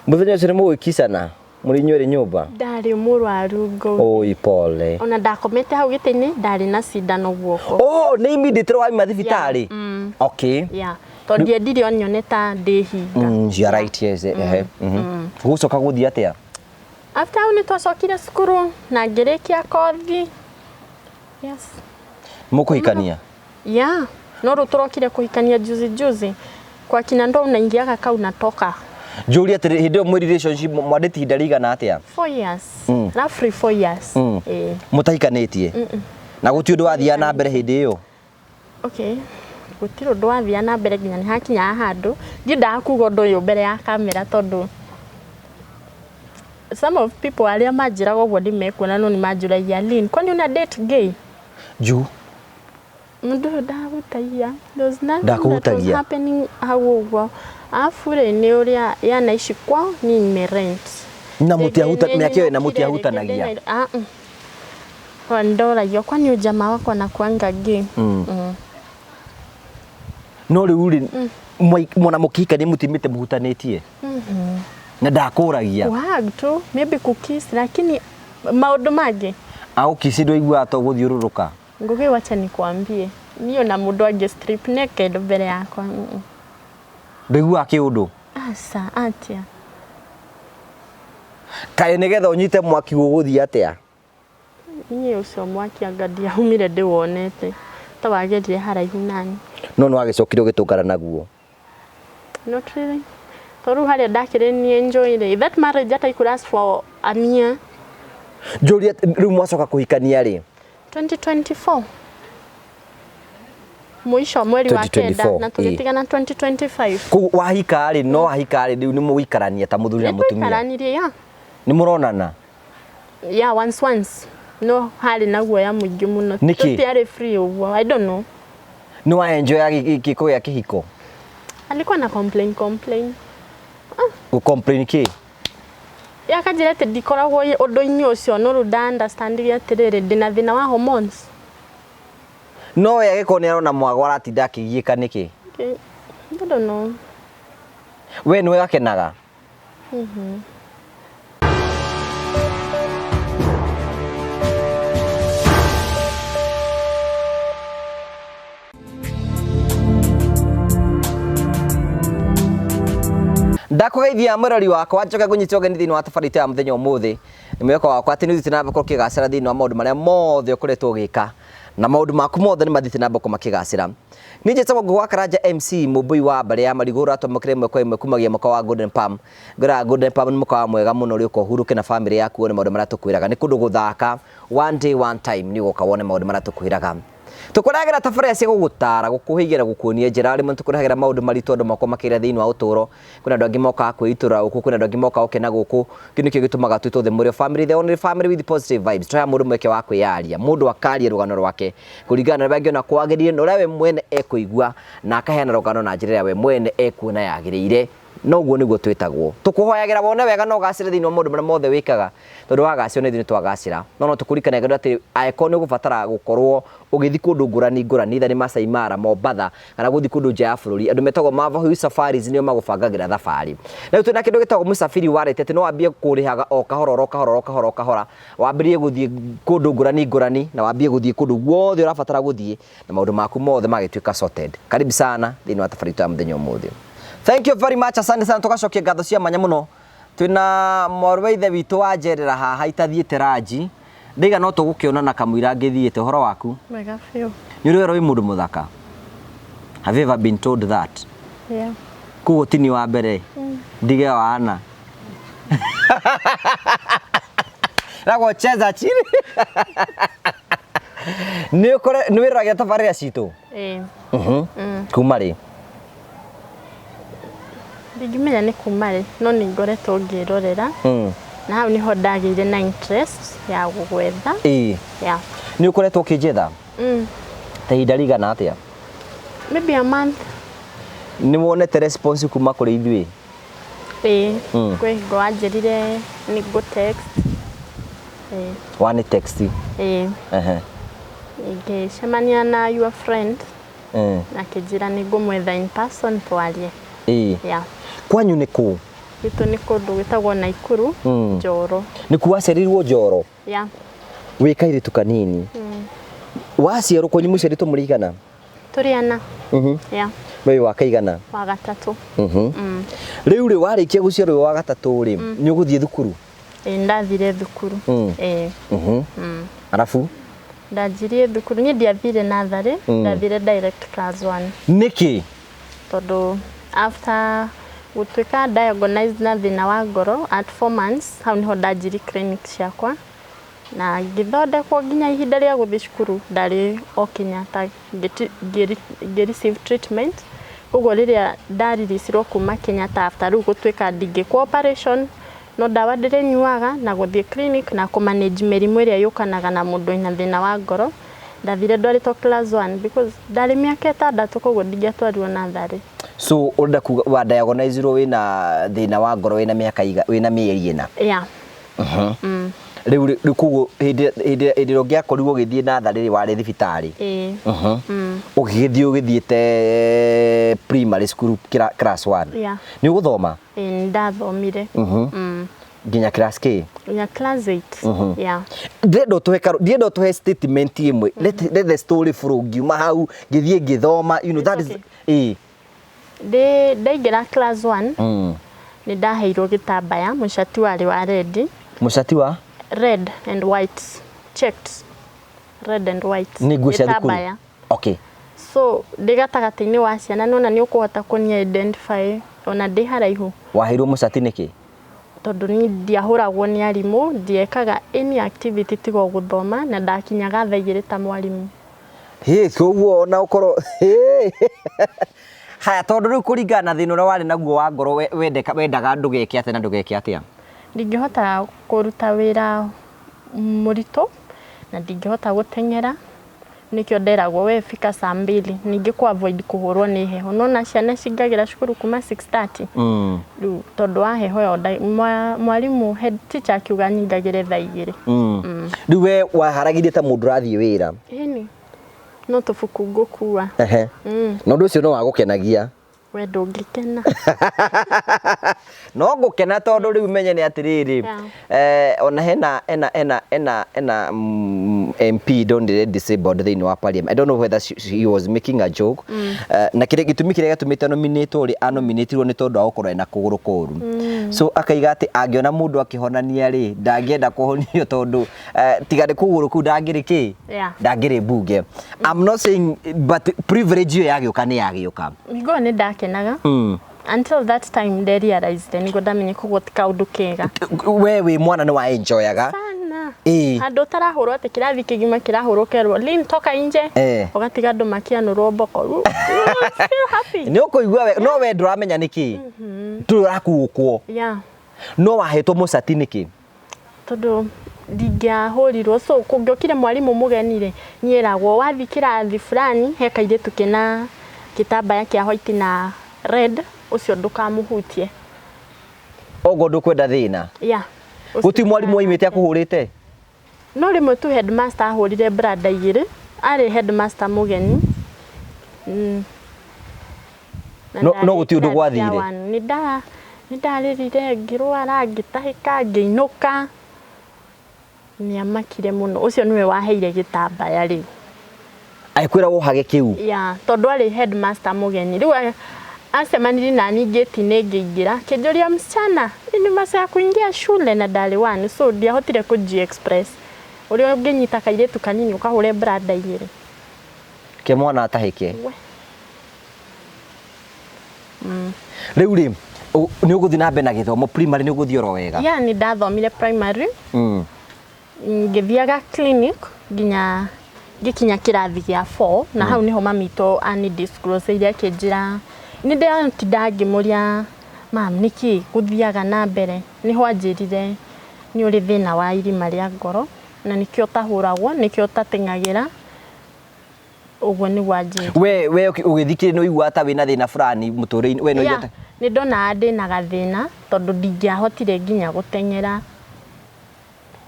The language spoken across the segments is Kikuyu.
Mũthenya ũcio nĩ mũgũikicana mũrĩ inyuerĩ nyũmba? Ndarĩ mũrwaru ngũ. Oi pole. Ona ndakomete hau gĩtĩ-inĩ ndarĩ na cindano guoko. Oh, nĩ immediately waima thibitarĩ? Okay. Yeah. Tondũ ndiendire onyone ta ndĩ hinga. You are right, yes. Ehe. Gũcoka gũthiĩ atĩa? After hau nĩ twacokire cukuru na ngĩrĩkia kothi. Yes. Mũkũhikania? Yeah. No rĩu tũrokire kũhikania juzi juzi. Kwa kina ndoa unaingiaga ka unatoka. Njũrie atĩrĩ, hĩndĩ ĩyo mwĩ relationship mwandĩte ihinda rĩigana atĩa? 4 years. Roughly 4 years. Eh. Mũtahikanĩtie? Na gũtirĩ ũndũ wathiaga na mbere hĩndĩ ĩyo? Okay. Gũtirĩ ũndũ wathiaga na mbere nginya nĩ hakinyaga handũ ndiendaga kuga ũndũ ũyũ mbere ya kamera tondũ some of people arĩa manjĩraga ũguo nĩ mekuona no nĩ manjũragia, Lynn, kwani una date gay? Njũ. Mũndũ ũyũ ndahutagia. There was nothing that was Ndakũhutagia? happening hau ũguo. Arabu rĩ nĩ ũrĩa yanaici kwao niĩ nime rent. Na Rĩngĩ mũtiahuta nĩ mĩaka ĩyo na nyinũkire, rĩngĩ mũtiahutanagia? ndĩna- Ah, mm. Kwa ndoragio kwani huyu jamaa wako anakuanga gay? No rĩu rĩ mwona mũkĩhikania mũtimĩte mũhutanĩtie? Na ndakũragia? Kuhug tu, maybe kukiss, lakini maũndũ mangĩ. Agũkici ndwaiguaga to gũthiũrũrũka? Ngugi, wacha nikuambie, niĩ ona mũndũ angĩ strip naked mbere yakwa. Ndwaiguaga kĩũndũ? Aca, atia. Kaĩ nĩgetha ũnyite mwaki gũgũthiĩ atĩa? Niĩ ũcio mwaki anga ndiaumire ndĩwonete ta wagerire haraihu nani. No nĩ wagĩcokire ũgĩtũngana naguo? Not really. Tondũ rĩu harĩa ndakĩrĩ nĩ enjoy rĩ, that marriage hata could last for a year. Njũrie rĩu mwacoka kũhikania rĩ? 2024 mũico mweri wa kenda 2024, na tũgĩtigana 2025. Koguo wahika rĩ, no wahika rĩ, rĩu nĩ mũgũikarania ta mũthuri na Nĩ mũtumia? twaikaranirie, yeah. Nĩ mũronana? Yeah, once once. No harĩ na guoya mũingĩ mũno. Nĩkĩ? Tũtiarĩ free ũguo. I don't know. Nĩ wa enjoy gĩko gĩa kĩhiko? Alikuwa na complain complain. Gũ complain kĩ? Akanjĩra atĩ ndikoragwo ũndũ-inĩ ũcio no rĩu nda understand atĩrĩrĩ ndĩna thĩna wa hormones. No we agĩkorwo nĩ arona mwago aratinda akĩgiĩka nĩkĩ? Okay. I don't know. We nĩwe gakenaga? Ndakũgeithia mũrori wakwa njoke ngũnyite ũgeni thĩinĩ wa tabarĩra itũ ya mũthenya ũmũthĩ. Nĩ mwĩhoko wakwa atĩ nĩ ũthiĩte na mbere gũkorwo ũkĩgacĩra thĩinĩ wa maũndũ marĩa mothe ũkoretwo ũgĩka na maũndũ maku mothe nĩ mathiĩte na mbere gũkorwo makĩgacĩra. Niĩ njĩtagwo Ngũgĩ wa Karanja MC mũmbũi wa mbarĩ ya marigũ ũratwamũkĩra ĩmwe kwa ĩmwe kumagia mũkawa wa Golden Palm. Ngwĩraga Golden Palm nĩ mũkawa mwega mũno ũrĩa ũka ũhurũke na famĩlĩ yaku wone maũndũ marĩa tũkwĩraga. Nĩ kũndũ gũthaka, one day one time nĩ ũgoka wone maũndũ marĩa tũkwĩraga. Tũkũrehagĩra tabarĩra cia gũgũtara, gũkũhĩgia na gũkuonia njĩra. Rĩmwe nĩtũkũrehagĩra maũndũ maritũ andũ makorwo makĩgeria thĩinĩ wa ũtũũro. Kwĩna andũ angĩ mokaga kwĩitũrũra gũkũ, kwĩna andũ angĩ mokaga gũkena gũkũ. Kĩu nĩkĩo gĩtũmaga twĩtwo The Mũrĩo Family, the only family with positive vibes. Tũheaga mũndũ mweke wa kwĩyaria, mũndũ akaria rũgano rwake kũringana na ũrĩa angĩona kwagĩrĩire na ũrĩa we mwene ekũigua, na akaheana rũgano na njĩra ĩrĩa we mwene ekuona yagĩrĩire. No ũguo nĩguo twĩtagwo. Tũkũhoyagĩra wone wega na ũgacĩre thĩinĩ wa maũndũ marĩa mothe wĩkaga, tondũ wagacĩra nĩ ithuĩ nĩtwagacĩra. No no tũkũririkanagia atĩ angĩkorwo nĩ ũgũbatara gũkorwo ũgĩthiĩ kũndũ ngũrani ngũrani, either nĩ Masai Mara, Mombatha, kana gũthiĩ kũndũ nja ya bũrũri, andũ metagwo Mava Hill Safaris nĩo magũbangagĩra thabarĩ. Na rĩu twĩna kĩndũ gĩtagwo Msafiri Wallet, atĩ no wambie kũrĩhaga o kahora oro kahora oro kahora oro kahora, wambĩrĩrie gũthiĩ kũndũ ngũrani ngũrani, na wambie gũthiĩ kũndũ guothe ũrabatara gũthiĩ, na maũndũ maku mothe magĩtuĩka sorted. Karibu sana thĩinĩ wa tabarĩra itũ ya mũthenya ũmũthĩ. Thank you very much, asante sana, tũgacokia ngatho cia mwanya mũno. Twĩna mwarĩ wa ithe witũ wa njerera haha itathiĩte ranji. Ndaiga no tũgũkĩonana kamũira ngĩthiĩte. Ũhoro waku? Mwega biũ. Nĩ ũrĩ werwo wĩ mũndũ mũthaka? Have you ever been told that? Yeah. Koguo ti niĩ wa mbere. Ndige wana. Na cheza chini. Nĩ ũkore nĩ wĩroragia tabarĩra citũ? Ĩĩ. Kuma rĩ? Ndingĩmenya nĩ kuma rĩ, no nĩ ngoretwo ngĩrorera. Na hau nĩho ndagĩire na interest ya gũgwetha. Ĩĩ. Yeah. Nĩ ũkoretwo ũkĩnjetha? Ta ihinda rĩigana atĩa? Maybe a month. Nĩ wonete response kuma kũrĩ ithuĩ? Ĩĩ. Kwĩ hingo wanjĩrire nĩ ngũ text. Ĩĩ. Wani text? Ĩĩ. Ehe. Ngĩcemania na your friend. Eh. Na akĩnjĩra nĩ ngũmwetha in person twarie. Ĩĩ. Yeah. Kwanyu nĩ kũ? Gwitũ nĩ kũndũ gwĩtagwo Naikuru. Njoro. Nĩ waciarirwo Njoro? Yeah. Wĩ kairĩtu kanini. Waciarwo kwanyu mũciarĩtwo mũrĩ igana? Tũrĩ ana. Yeah. We wĩ wa kaigana? Wa gatatũ. Rĩu rĩ, warĩkia gũciarwo wĩ wa gatatũ rĩ, nĩ ũgũthiĩ thukuru? Ĩĩ, ndathire thukuru. Ĩĩ. Arabu? Ndanjirie thukuru, niĩ ndiathire natharĩ, ndathire direct class 1. Nĩkĩ? Tondũ after gũtuĩka diagnosed na thĩna wa ngoro at 4 months, hau nĩho ndanjirie clinic ciakwa na ngĩthondekwo nginya ihinda rĩa gũthiĩ cukuru ndarĩ o Kenyatta ngĩ receive treatment. Koguo rĩrĩa ndariricinwo kuma Kenyatta after rĩu gũtuĩka ndingĩkwo operation, no ndawa ndĩrĩnyuaga na gũthiĩ clinic na kũ manage mĩrimũ ĩrĩa yũkanaga na mũndũ wĩna thĩna wa ngoro, ndathire ndwarĩtwo class 1 because ndarĩ mĩaka 6 koguo ndingĩatwarirwo natharĩ. So ũrenda kuga wa diagnosirwo wĩna thĩna wa ngoro wĩna mĩaka wĩna mĩeri 4? Yeah. Rĩu rĩu koguo hĩndĩ ĩrĩa ũngĩakorirwo ũgĩthiĩ natharĩ rĩ, warĩ thibitarĩ? Ĩĩ. Ũgĩgĩthiĩ ũgĩthiĩte primary school class 1? Yeah. Nĩ ũgũthoma? Ĩĩ, nĩ ndathomire. Nginya class K? Nginya class 8. Yeah. Ndĩrenda ũtũhe karo, ndĩrenda ũtũhe statement ĩmwe. Let the story flow. Ngiuma hau ngĩthiĩ ngĩthoma, you know, that is okay. Ĩĩ. Ndaingĩra class 1, nĩ ndaheirwo gĩtambaya, mũcati warĩ wa red. Mũcati wa? Red and white, checked. Red and white. Nĩ nguo cia thukuru? Gĩtambaya. Okay. So ndĩ gatagatĩ-inĩ wa ciana nona nĩ ũkũhota kũni identify ona ndĩ haraihu. Waheirwo mũcati nĩkĩ? Tondũ niĩ ndiahũragwo nĩ arimũ, ndiekaga any activity tiga o gũthoma na ndakinyaga thaa 2 ta mwarimũ. Hĩ, koguo ona ũkorwo hĩ. Haya, tondũ rĩu kũringana na thĩna ũrĩa warĩ naguo wa ngoro, wendaga ndũgeke atĩa na ndũgeke atĩa? Ndingĩhota kũruta wĩra mũritũ na ndingĩhota gũteng'era, nĩkĩo nderagwo we fika saa 2, ningĩ kũ avoid kũhũrwo nĩ heho. Nona ciana cingagĩra cukuru kuma 6:30. Rĩu tondũ wa heho ĩyo mwarimũ head teacher akiuga nyingagĩre thaa 2. Rĩu we waharagĩria ta mũndũ ũrathiĩ wĩra? Ĩni. No tũbuku ngũkua. Na ũndũ ũcio no wagũkenagia? We ndũngĩkena. No ngũkena tondũ rĩu menye nĩ atĩrĩrĩ, ona hena ena ena ena ena MP ndonire disabled thĩinĩ wa parliament. I don't know whether he was making a joke. Na kĩrĩa gĩtũmi kĩrĩa gĩatũmĩte nominate rĩ, anominatirwo nĩ tondũ wa gũkorwo ena kũgũrũ kũru. So akaiga atĩ angĩona mũndũ akĩhonania rĩ, ndangĩenda kũhonio tondũ tiga nĩ kũgũrũ kũu ndangĩrĩ kĩ? Ndangĩrĩ mbunge. I'm not saying, but privilege ĩyo yagĩũka nĩ yagĩũka. Niguo nĩ ndakenaga. Until that time nde realized niguo ndamenye koguo ti kaũndũ kega. We wĩ mwana nĩ wa enjoyaga. Sana. Ĩĩ. Handũ ũtarahũrwo atĩ kĩrathi kĩgima kĩrahũrwo kerwo Lynn toka nje. Ũgatiga andũ makĩanũrwo mboko. You feel happy. Nĩ ũkũigua we, no we ndũramenya nĩkĩ. Ndũrĩ ũrakuũkwo. No wahetwo mũcati nĩkĩ? Tondũ ndingĩahũrirwo, so kũngĩokire mwarimũ mũgeni rĩ, niĩ eragwo wathiĩ kĩrathi fulani he kairĩtu kena gĩtambaya kĩa white na red, ũcio ndũkamũhutie. Ogo ndũkwenda thĩna? Yeah. Gũtirĩ mwarimũ waimĩte akũhũrĩte? No rĩmwe tu headmaster ahũrire brada 2, arĩ headmaster mũgeni. Na No, ndarĩ no gũtirĩ ũndũ class ya gwathire? one. Nĩ ndarĩrire, ngĩrwara, ngĩtahĩka, ngĩinũka. Nĩamakire mũno. Ũcio nĩwe waheire gĩtambaya rĩu. Agĩkwĩra wohage kĩu? Yeah, tondũ arĩ headmaster mũgeni. Rĩu acemanirie na niĩ gate-inĩ ngĩingĩra, akĩnjũria msichana, ni masaa ya kuingia shule na ndarĩ one, so ndiahotire kũji express. Ũrĩa ũngĩnyita kairĩtu kanini ũkahũre brada 2. Ke mwana atahĩke? We. Rĩu rĩ, nĩ ũgũthiĩ na mbere na gĩthomo primary nĩ ũgũthiĩ oro wega? Yeah, nĩ ndathomire primary. Ngĩthiaga clinic nginya ngĩkinya kĩrathi gĩa 4, na hau nĩho mami witũ ani disclose iria akĩnjĩra, nĩ ndĩratinda ngĩmũria mam nĩkĩ gũthiaga na mbere, nĩho anjĩrire nĩ ũrĩ thĩna wa irima rĩa ngoro na nĩkĩo ũtahũragwo, nĩkĩo ũtateng'agĩra. Ũguo nĩguo anjĩrire. We ũgĩthikĩrĩria nĩ ũiguaga ta wĩna thĩna fulani mũtũrĩre-inĩ, we nĩ Yeah, ũiguaga ta nĩ ndonaga ndĩna gathĩna tondũ ndingĩahotire nginya gũteng'era.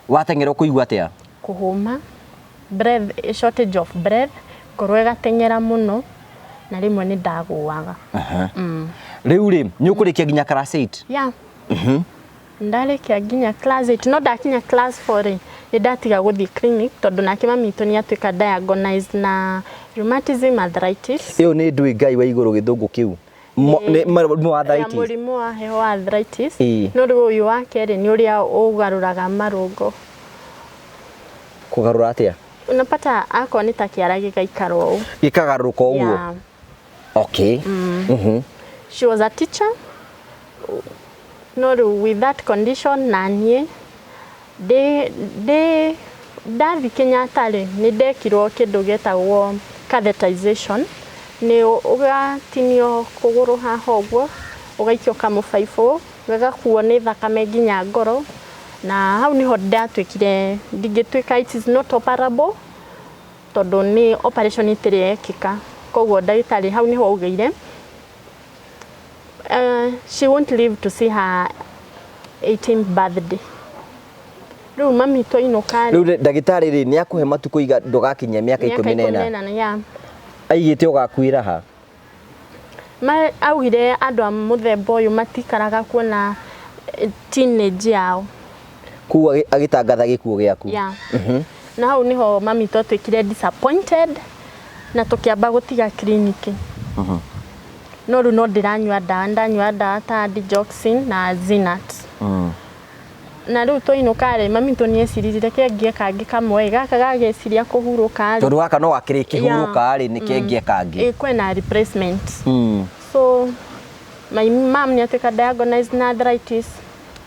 Wateng'era ũkũigua atĩa? Kũhũma, breath, shortage of breath, ngoro ĩgateng'era mũno na rĩmwe nĩ ndagũaga. Rĩu rĩ, nĩ ũkũrĩkia nginya class 8? Yeah. Ndarĩkia nginya class 8, no ndakinya class 4 rĩ, nĩ ndatiga gũthiĩ clinic tondũ nake mami witũ nĩ atuĩka diagnosed na rheumatism arthritis. Ĩyo nĩ ndũĩ Ngai wa igũrũ gĩthũngũ kĩu. Nĩ mũrimũ wa Ya arthritis. Mũrimũ wa heho wa arthritis. Ĩĩ. No rĩu ũyũ wa kerĩ nĩ ũrĩa ũgarũraga marũngo. Kũgarũra atĩa? Unapata akorwo nĩ ta kĩara gĩgaikara ũũ. Gĩkagarũrũka ũguo. Yeah. Okay. She was a teacher, no rĩu with that condition na niĩ ndĩ ndathi Kenyatta rĩ, nĩ ndekirwo kĩndũ gĩtagwo catheterization. Nĩ ũgatinio kũgũrũ haha ũguo, ũgaikio kamũbaibũ gagakuo nĩ thakame nginya ngoro, na hau nĩho ndatuĩkire ndingĩtuĩka, it is not operable tondũ nĩ operation ĩtĩrĩ yekĩka. Koguo ndagĩtarĩ hau nĩho augĩire she won't live to see her 18th birthday. Rĩu mami twainũka rĩ, Rĩu ndagĩtarĩ rĩ, nĩ akũhe matukũ iga ndũgakinyia mĩaka mĩaka 14? 14, yeah. Aigĩte ũgakuĩra ha? Ma augire andũ a mũthemba ũyũ matikaraga kuona teenage yao. Koguo agĩtangatha gĩkuũ gĩaku. Yeah. Na hau niho mami twatuĩkire disappointed na tũkĩamba gũtiga kiriniki. No rĩu no ndĩranyua ndawa, ndanyua ndawa ta digoxin na Zinat. Na rĩu twainũka rĩ, mami tũ nĩeciririe reke ngie kangĩ kamwe gaka gageciria kũhurũka rĩ. Tondũ gaka no gakĩrĩ kĩhurũka rĩ, nĩ kengie kangĩ. Ĩ, kwĩna replacement. So my mom nĩ atuĩka diagnosed na arthritis.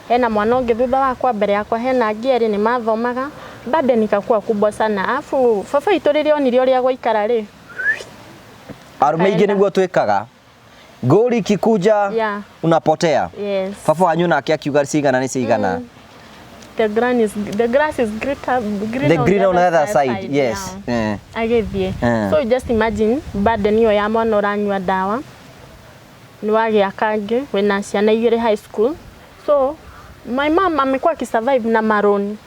Hena mwana ũngĩ thutha wakwa, mbere yakwa hena angĩ erĩ nĩ mathomaga. Burden ikakuwa kubwa sana, afu baba witũ rĩrĩa onire ũrĩa gwaikara rĩ, Arũme aingĩ akaenda. nĩguo twĩkaga. Ngũri ikikuja unapotea. Yes. Baba wanyu nake akiuga cigana nĩ cigana. The grass is greener, greener The green on the other side. Yes. Yeah. Agĩthiĩ. So you just imagine burden ĩyo ya mwana ũranyua ndawa, nĩ wagĩa kangĩ, wĩna ciana igĩrĩ high school. So my mom amekuwa akisurvive na maroni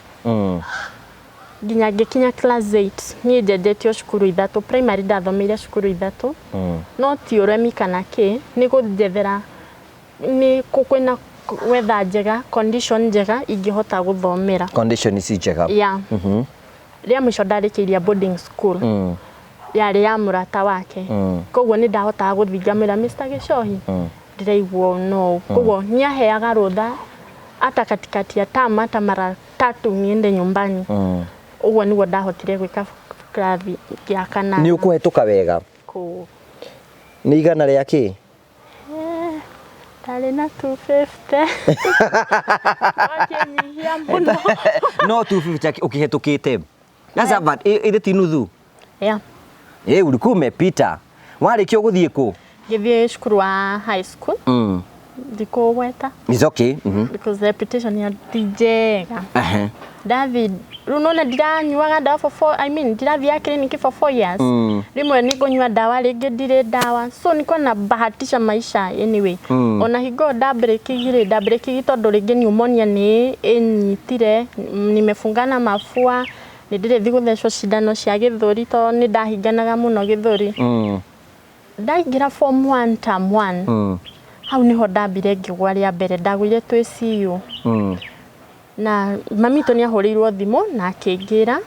nginya ngĩkinya class 8. Niĩ njenjetio cukuru ithatũ. Primary ndathomeire cukuru ithatũ. No ti ũremi kana kĩ, nĩ gũnjethera nĩ kwĩna weather njega, condition njega ingĩhota gũthomera. Condition ici njega. Yeah. Rĩa mũico ndarĩkĩirie boarding school yarĩ ya mũrata wake. Koguo nĩ ndahotaga gũthiĩ ngamwĩra, "Mr. Gĩcohi, ndĩraigua no." Koguo nĩ aheaga rũtha hata katikati ya term, hata mara tatu niende nyumbani. Ũguo nĩguo ndahotire gwĩka kĩrathi gĩa kanana. Nĩ ũkũhetũka wega? Kũ Nĩ igana rĩa kĩ? Ndarĩ na 250, wakĩnyihia mũno. No 250 ũkĩhetũkĩte. That's about ĩrĩ ti nuthu. Yeah. Ĩ, ulikuwa umepita. Warĩkia ũgũthiĩ kũ? Ngĩthiĩ cukuru wa high school. Ndikũgweta It's okay. Because reputation ya ti njega. Ndathi rĩu nona ndiranyuaga ndawa for four, I mean, ndirathiaga clinic for 4 years. Rĩmwe nĩ ngũnyua ndawa, rĩngĩ ndirĩ ndawa, so niko na bahatisha maisha anyway. Ona hingo ĩyo ndambĩrĩkigi rĩ, ndambĩrĩkigi tondũ rĩngĩ pneumonia nĩ ĩnyitire, nimefungana mafua, nĩ ndĩrĩthi gũthecwo cindano cia gĩthũri tondũ nĩ ndahinganaga mũno gĩthũri. Ndaingĩra form 1 term 1, hau niho ndambire ngĩgwa rĩa mbere. Ndagũire twĩ CU na mami witũ nĩ ahũrĩirwo thimũ na akĩngĩra.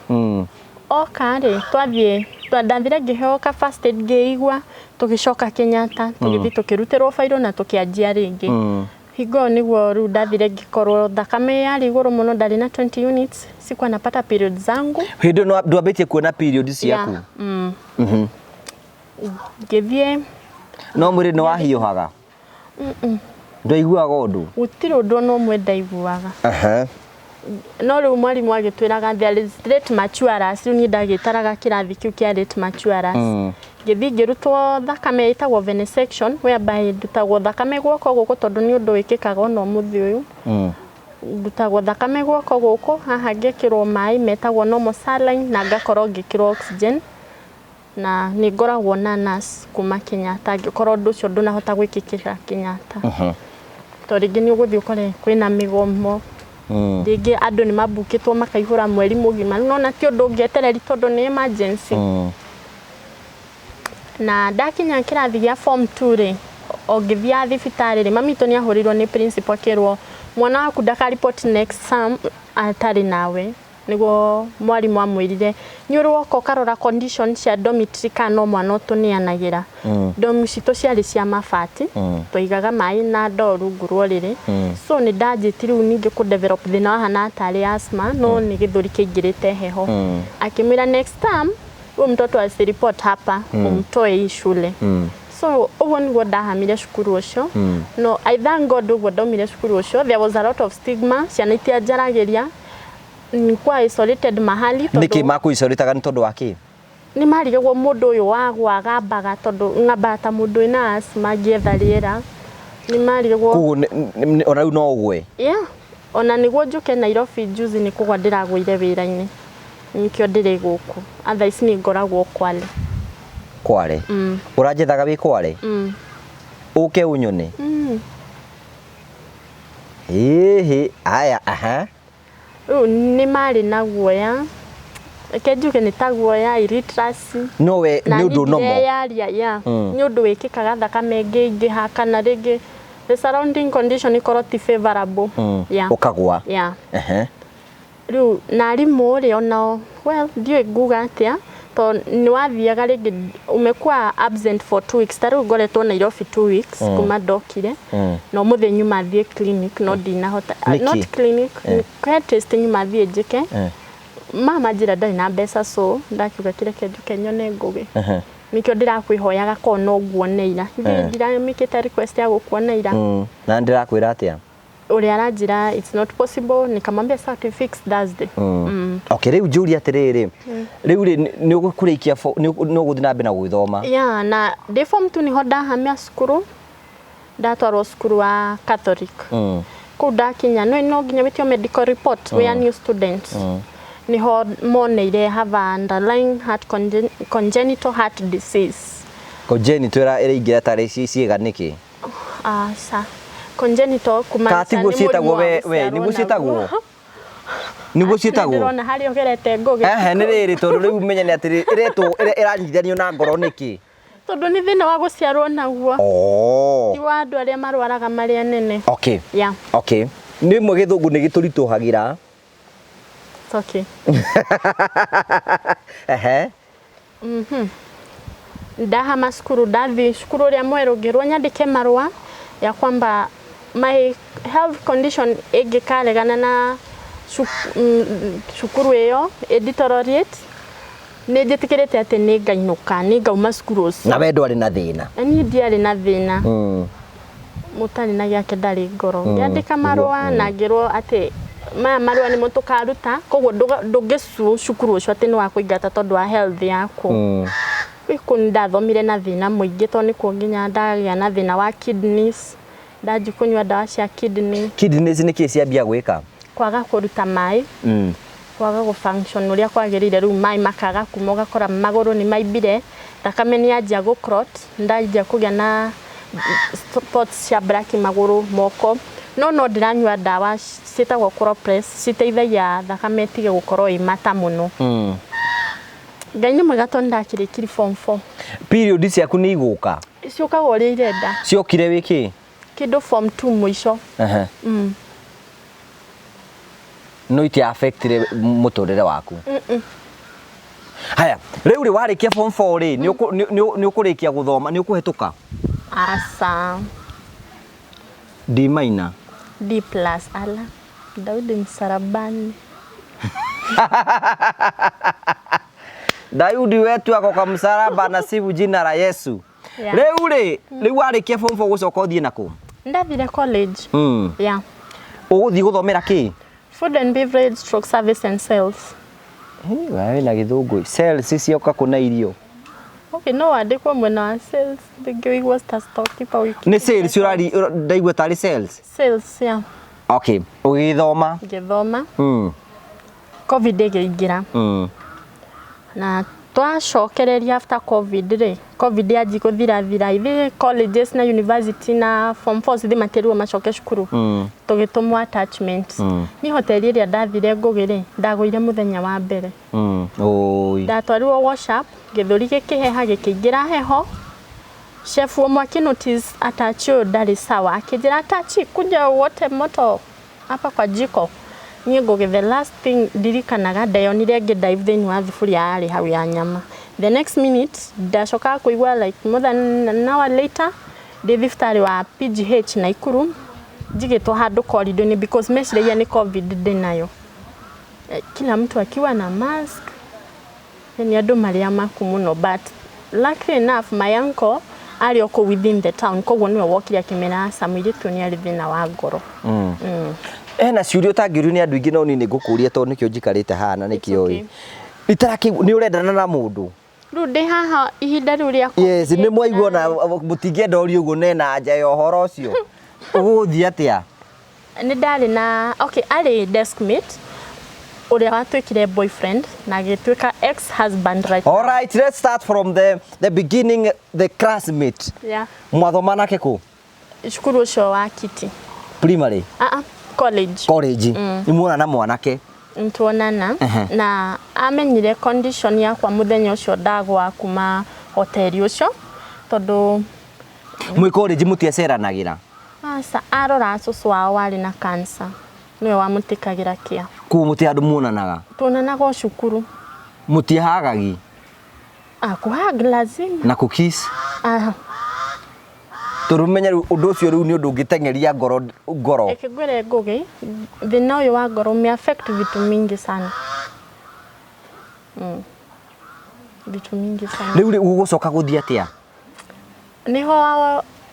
Oka rĩ, twathiĩ ndathire ngĩheo ka first aid, ngĩigua. Tũgĩcoka Kenyatta, tũgĩthiĩ tũkĩrutĩrwo bairũ na tũkĩanjia rĩngĩ. Hingo ĩyo nĩguo rĩu ndathire ngĩkorwo thakame yarĩ igũrũ mũno, ndarĩ na 20 units, sikuwa napata period zangu. Hĩndĩ ĩyo ndwambĩtie kuona period ciaku? Yeah. Ngĩthiĩ. No mwĩrĩ nĩ wahiũhaga? Ndwaiguaga ũndũ? Gũtirĩ ũndũ ona ũmwe ndaiguaga. No rĩu mwarimũ agĩtwĩraga there is late maturers. Rĩu niĩ ndagĩtaraga kĩrathi kĩu kĩa late maturers. Ngĩthiĩ ngĩrutwo thakame ĩtagwo venesection, whereby ndutagwo thakame guoko gũkũ, tondũ nĩ ũndũ wĩkĩkaga ona ũmũthĩ ũyũ. Ndutagwo thakame guoko gũkũ haha, ngekĩrwo maĩ metagwo normal saline na ngakorwo ngĩkĩrwo oxygen, na nĩ ngoragwo na nurse kuma Kenyatta angĩkorwo ũndũ ũcio ndũnahota gwĩkĩkĩra Kenyatta, tondũ rĩngĩ nĩ ũgũthiĩ ũkore kwĩna mĩgomo. Rĩngĩ andũ nĩ mambukĩtwo makaihũra mweri mũgima. Rĩu nona ti ũndũ ũngĩetereri tondũ nĩ emergency. Na ndakinya kĩrathi gĩa form 2 rĩ, o ngĩthiaga thibitarĩ rĩ, mami witũ nĩ ahũrĩirwo nĩ principal akĩrwo Mwana waku ndakaripoti next term atarĩ nawe. Nĩguo mwarimũ amwĩrire nĩ ũrĩ woka ũkarora condition cia dormitory kana no mwana ũtũneanagĩra. Dorm citũ ciarĩ cia mabati, twaigaga maĩ na ndoo rungu rwa ũrĩrĩ. So nĩ ndanjĩtie rĩu ningĩ kũ develop thĩna wahana tarĩ asthma, no nĩ gĩthũri kĩaingĩrĩte heho. Akĩmwĩra, "Next term huyu mtoto asiripot hapa, umtoe hii shule." So ũguo nĩguo ndahamire cukuru ũcio. No I thank God, ũguo ndaumire cukuru ũcio, there was a lot of stigma, ciana itianjaragĩria, nilikuwa isolated mahali. Nĩkĩ makũicorĩtaga? Nĩ tondũ wa kĩ? Nĩ marigagwo mũndũ ũyũ wagwa agambaga, tondũ ng'ambaga ta mũndũ wĩna asthma ngĩetha rĩera, nĩ marigagwo. Koguo ona rĩu no ũgwe? Yeah. Ona nĩguo njũke Nairobi juzi nĩ kũgwa ndĩragũire wĩra-inĩ, nĩkĩo ndĩrĩ gũkũ. Otherwise nĩ ngoragwo Kwale. Kware? Ũranjethaga wĩ Kware? Mm. Ũke ũnyone? Ĩhĩ, aya, aha. Rĩu nĩ marĩ na guoya, reke njuge nĩ ta guoya, illiteracy. No we Na nĩ ũndũ niĩ nomo ndireyaria, yeah. Nĩ ũndũ wĩkĩkaga thakame ĩngĩingĩha kana rĩngĩ the surrounding condition ĩkorwo ti favorable. Yeah. Ũkagwa. Yeah. Rĩu na arimũ rĩ, onao, well, ndiũĩ nguga atĩa, to nĩ wathiaga rĩngĩ umekuwa absent for 2 weeks. Ta rĩu ngoretwo Nairobi 2 weeks kuma ndokire, na ũmũthĩ nyuma thiĩ clinic no ndinahota. Nĩkĩ? Not clinic, he test nyuma thiĩ njĩke. Mama njĩra ndarĩ na mbeca, so ndakiuga kĩreke njũke nyone Ngũgĩ. Nĩkĩo ndĩrakwĩhoyaga korwo no nguone ira. Ithuĩ ndiramĩkĩte request ya gũkuona ira. Na ndĩrakwĩra atĩa? Ũrĩa aranjĩra it's not possible, nikamwambia sawa, tu fix Thursday. Okay, rĩu njũria atĩrĩrĩ, rĩu rĩ, nĩ ũkũrĩkia nĩ ũgũthiĩ na mbere na gwĩthoma? Yeah, na ndĩ form 2 niho ndahamia cukuru, ndatwarwo cukuru wa Catholic. Kũu ndakinya no nginya wĩtio medical report, we are new student. Niho moneire have a underlying heart congenital heart disease. Congenital ĩraingĩra tarĩ ciĩga nĩkĩ? Aca, congenital kumaanisha Ka tiguo nĩ ciĩtagwo? Mũrimũ wa We gũciarwo nĩguo ciĩtagwo? Naguo. Nĩguo ciĩtagwo? Ndĩrona harĩa ũgerete, Ngũgĩ. Ehe, nĩ rĩrĩ, tondũ rĩu menye nĩ atĩrĩ, ĩretwo ĩranyitithanio na ngoro nĩkĩ? Tondũ nĩ thĩna wa gũciarwo naguo. Oh. Ti wa andũ arĩa marwaraga marĩ anene. Okay. Yeah. Okay, nĩ mwe gĩthũngũ nĩ gĩtũritũhagĩra. It's okay. Ehe. Ndahama cukuru, ndathi cukuru ũrĩa mwerũ, ngĩrwo nyandĩke marũa ya kwamba my health condition ĩngĩkaregana na cukuru ĩyo ĩ deteriorate, nĩ njĩtĩkĩrĩte atĩ nĩ ngainũka, nĩ ngauma cukuru ũcio. Na we ndwarĩ na thĩna? Na niĩ ndiarĩ na thĩna. Mũtarĩ na gĩake ndarĩ ngoro. Ngĩandĩka marũa na ngĩrwo atĩ maya marũa nĩmo tũkaruta, koguo ndũngĩcu cukuru ũcio atĩ nĩ wa kũingata tondũ wa health yaku. Kũu nĩ ndathomire na thĩna mũingĩ, tondũ nĩkuo nginya ndagĩa na thĩna wa kidneys, ndanji kũnyua ndawa cia kidney. Kidneys nĩ kĩ ciambia gwĩka? Kwaga kũruta maĩ, kwaga gũ function ũrĩa kwagĩrĩire. Rĩu maĩ makaga kuma, ũgakora magũrũ nĩ maimbire, thakame nĩ yanjia gũ clot, ndanjia kũgĩa na spots cia black magũrũ, moko. No ndĩranyua ndawa ciĩtagwo Clopres, citeithagia thakame ĩtige gũkorwo ĩ mata mũno. Ngai nĩ mwega tondũ ndakĩrĩkiri form 4. Period ciaku nĩ igũka? Ciũkaga ũrĩa irenda. Ciokire wĩ kĩ? Kĩndũ form 2 mũico. No iti affectire mũtũrĩre waku? Haya, rĩu rĩ, warĩkia form 4 rĩ, nĩ ũkũrĩkia gũthoma, nĩ ũkũhetũka? Aca. D minor? D plus. Ala Daudi msalabani. Daudi wetu ako kwa msalaba na sifu jina la Yesu. Yeah. Rĩu rĩ, rĩu warĩkia form 4 gũcoka ũthiĩ nakũ? Ndathire college. Yeah. Ũgũthiĩ gũthomera kĩ? Food and beverage stroke service and sales. We na gĩthũngũ, sales cioka kũna irio? Okay, no wandĩkwo mwena wa sales, rĩngĩ ũigua ta storekeeper wiki. Nĩ sales ũrari, ndaigua tarĩ sales. Sales, yeah. Okay, ũgĩthoma? Ngĩthoma. COVID ĩgĩingĩra. Na twacokereria after COVID rĩ, COVID yanji gũthirathira, ithuĩ colleges na university na form 4 cithi matĩrirwo macoke cukuru. Tũgĩtũmwo attachment. Niĩ hoteli ĩrĩa ndathire, Ngũgĩ rĩ, ndagũire mũthenya wa mbere. Oi. Ndatwarirwo wash up, gĩthũri gĩkĩheha, gĩkĩingĩra heho. Chef ũmwe akĩnotice attach ũyũ ndarĩ sawa, akĩnjĩra, "Attach, kuja uote moto." Hapa kwa jiko niĩ Ngũgĩ, the last thing ndirikanaga, ndeyonire ngĩ dive thĩinĩ wa thuburia yarĩ hau ya nyama. The next minute ndacokaga kũigua like more than an hour later ndĩ thibitarĩ wa PGH Naikuru, njigĩtwo handũ corridor-inĩ because meciragia nĩ COVID ndĩnayo. Kila mtu akiwa na mask, yani andũ marĩ amaku mũno, but luckily enough my uncle arĩ o kũu within the town, koguo nĩwe wokire akĩmera aca, mũirĩtu ũyũ nĩ arĩ thĩna wa ngoro. Hena ciũria ũtangĩũrio nĩ andũ aingĩ, no niĩ nĩ ngũkũria tondũ nĩkĩo njikarĩte haha na nĩkĩo ĩ itarakĩ nĩ ũrendana na mũndũ. Rĩu ndĩ haha ihinda rĩu rĩa Yes, nĩ mwaigua na COVID. Mũtingĩenda ũrie ũguo nena anja ya ũhoro ũcio ũgũthiĩ atĩa? Nĩ ndarĩ na, okay, arĩ deskmate ũrĩa watuĩkire boyfriend na agĩtuĩka ex husband right All right, let's start from the beginning, the classmate. Yeah. Mwathoma nake kũ? Cukuru ũcio wa Kiti. Primary? Ah, ah, college. College. Nĩ muona na mwanake? Ntuonana na amenyire condition yakwa muthenya ũcio ndagwa kuma hoteli ũcio tondũ Mwĩ college mũtiaceranagĩra? Aca, arora cũcũ wao warĩ na cancer, nĩwe wamũtĩkagĩra kĩa. Kũu mũti andũ muonanaga? Tuonanaga o cukuru. Mũtiahagagi? Ah, kũhug lazima. Na kũkiss? Ah. Tondũ menye rĩu ũndũ ũcio rĩu nĩ ũndũ ũngĩteng'eria ngoro ngoro. Reke ngwĩre Ngũgĩ, thĩna ũyũ wa ngoro ume affect vitu mingi sana. Vitu mingi sana. Rĩu rĩ gũgũcoka gũthiĩ atĩa? Niho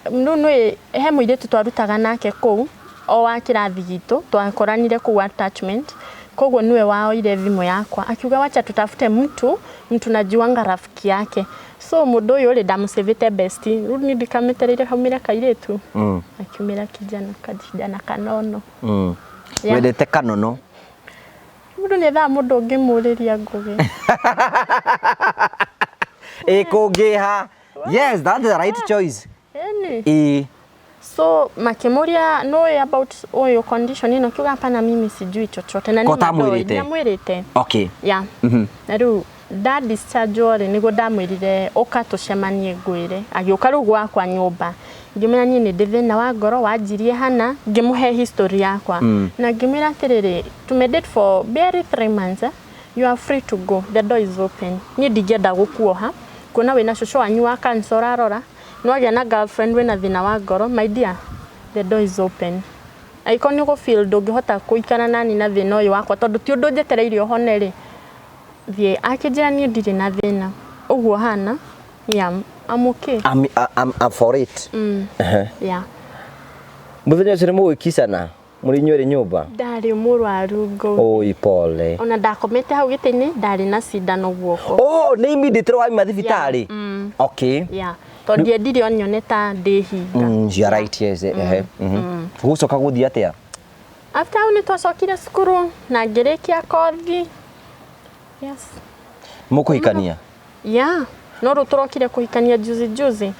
rĩu nĩ he mũirĩtu twarutaga nake kũu o wa kĩrathi gitũ, twakoranire kũu attachment, koguo nĩwe waoire thimũ yakwa akiuga, "Wacha tutafute mtu mtu najuanga rafiki yake." So mũndũ ũyũ rĩ, ndamũcĩvĩte besti, rĩu niĩ ndikamĩtereire haumĩre kairĩtu, akiumĩra kijana, kijana kanono. Yeah. Wendete kanono? Mũndũ nĩ ethaga mũndũ ũngĩmũrĩria, Ngũgĩ. Ĩ kũngĩha, yes, that's the right choice. Ĩni. Ĩ. So makĩmũria, nũĩ about ũyũ condition ĩno? Kiuga, "Hapana, mimi sijui chochote." Na Ko nĩ ma ndoĩ, ũtamwĩrĩte? Ndamwĩrĩte. Yeah. Na rĩu nda discharge rĩ, nĩguo ndamwĩrire, "Ũka tũcemanie ngwĩre." Agĩũka rĩu gwakwa nyũmba, ngĩmwĩra niĩ nĩ ndĩ thĩna wa ngoro wanjirie hana, ngĩmũhe history yakwa na ngĩmwĩra atĩrĩrĩ, "Tumedate for barely 3 months, eh? You are free to go, the door is open. Niĩ ndingĩenda gũkuoha kuona wĩna cũcũ wanyu wa cancer ũrarora, nĩwagĩa na girlfriend wĩna thĩna wa ngoro. My dear, the door is open. Angĩkorwo nĩ ũgũ feel ndũngĩhota gũikara nani na thĩna ũyũ wakwa, tondũ ti ũndũ njetereire ũhone rĩ, thiĩ." Akĩnjĩra, "Niĩ ndirĩ na thĩna ũguo hana, yeah, I'm okay." I'm for it. Yeah. Mũthenya ũcio nĩ mũgwĩkicana mũrĩ inyuerĩ nyũmba? Ndarĩ mũrwaru, Ngũgĩ. Oi, pole. Ona ndakomete hau gĩtĩ-inĩ, ndarĩ na cindano guoko. Oh, nĩ immediately waima thibitarĩ? Okay. Yeah, tondũ ndiendire onyone ta ndĩ hinga. You are right, yes. Ehe. Gũcoka gũthiĩ atĩa? After hau nĩ twacokire cukuru na ngĩrĩkia kothi, yes. Mũkũhikania? Yeah, no rĩu tũrokire kũhikania juzi juzi.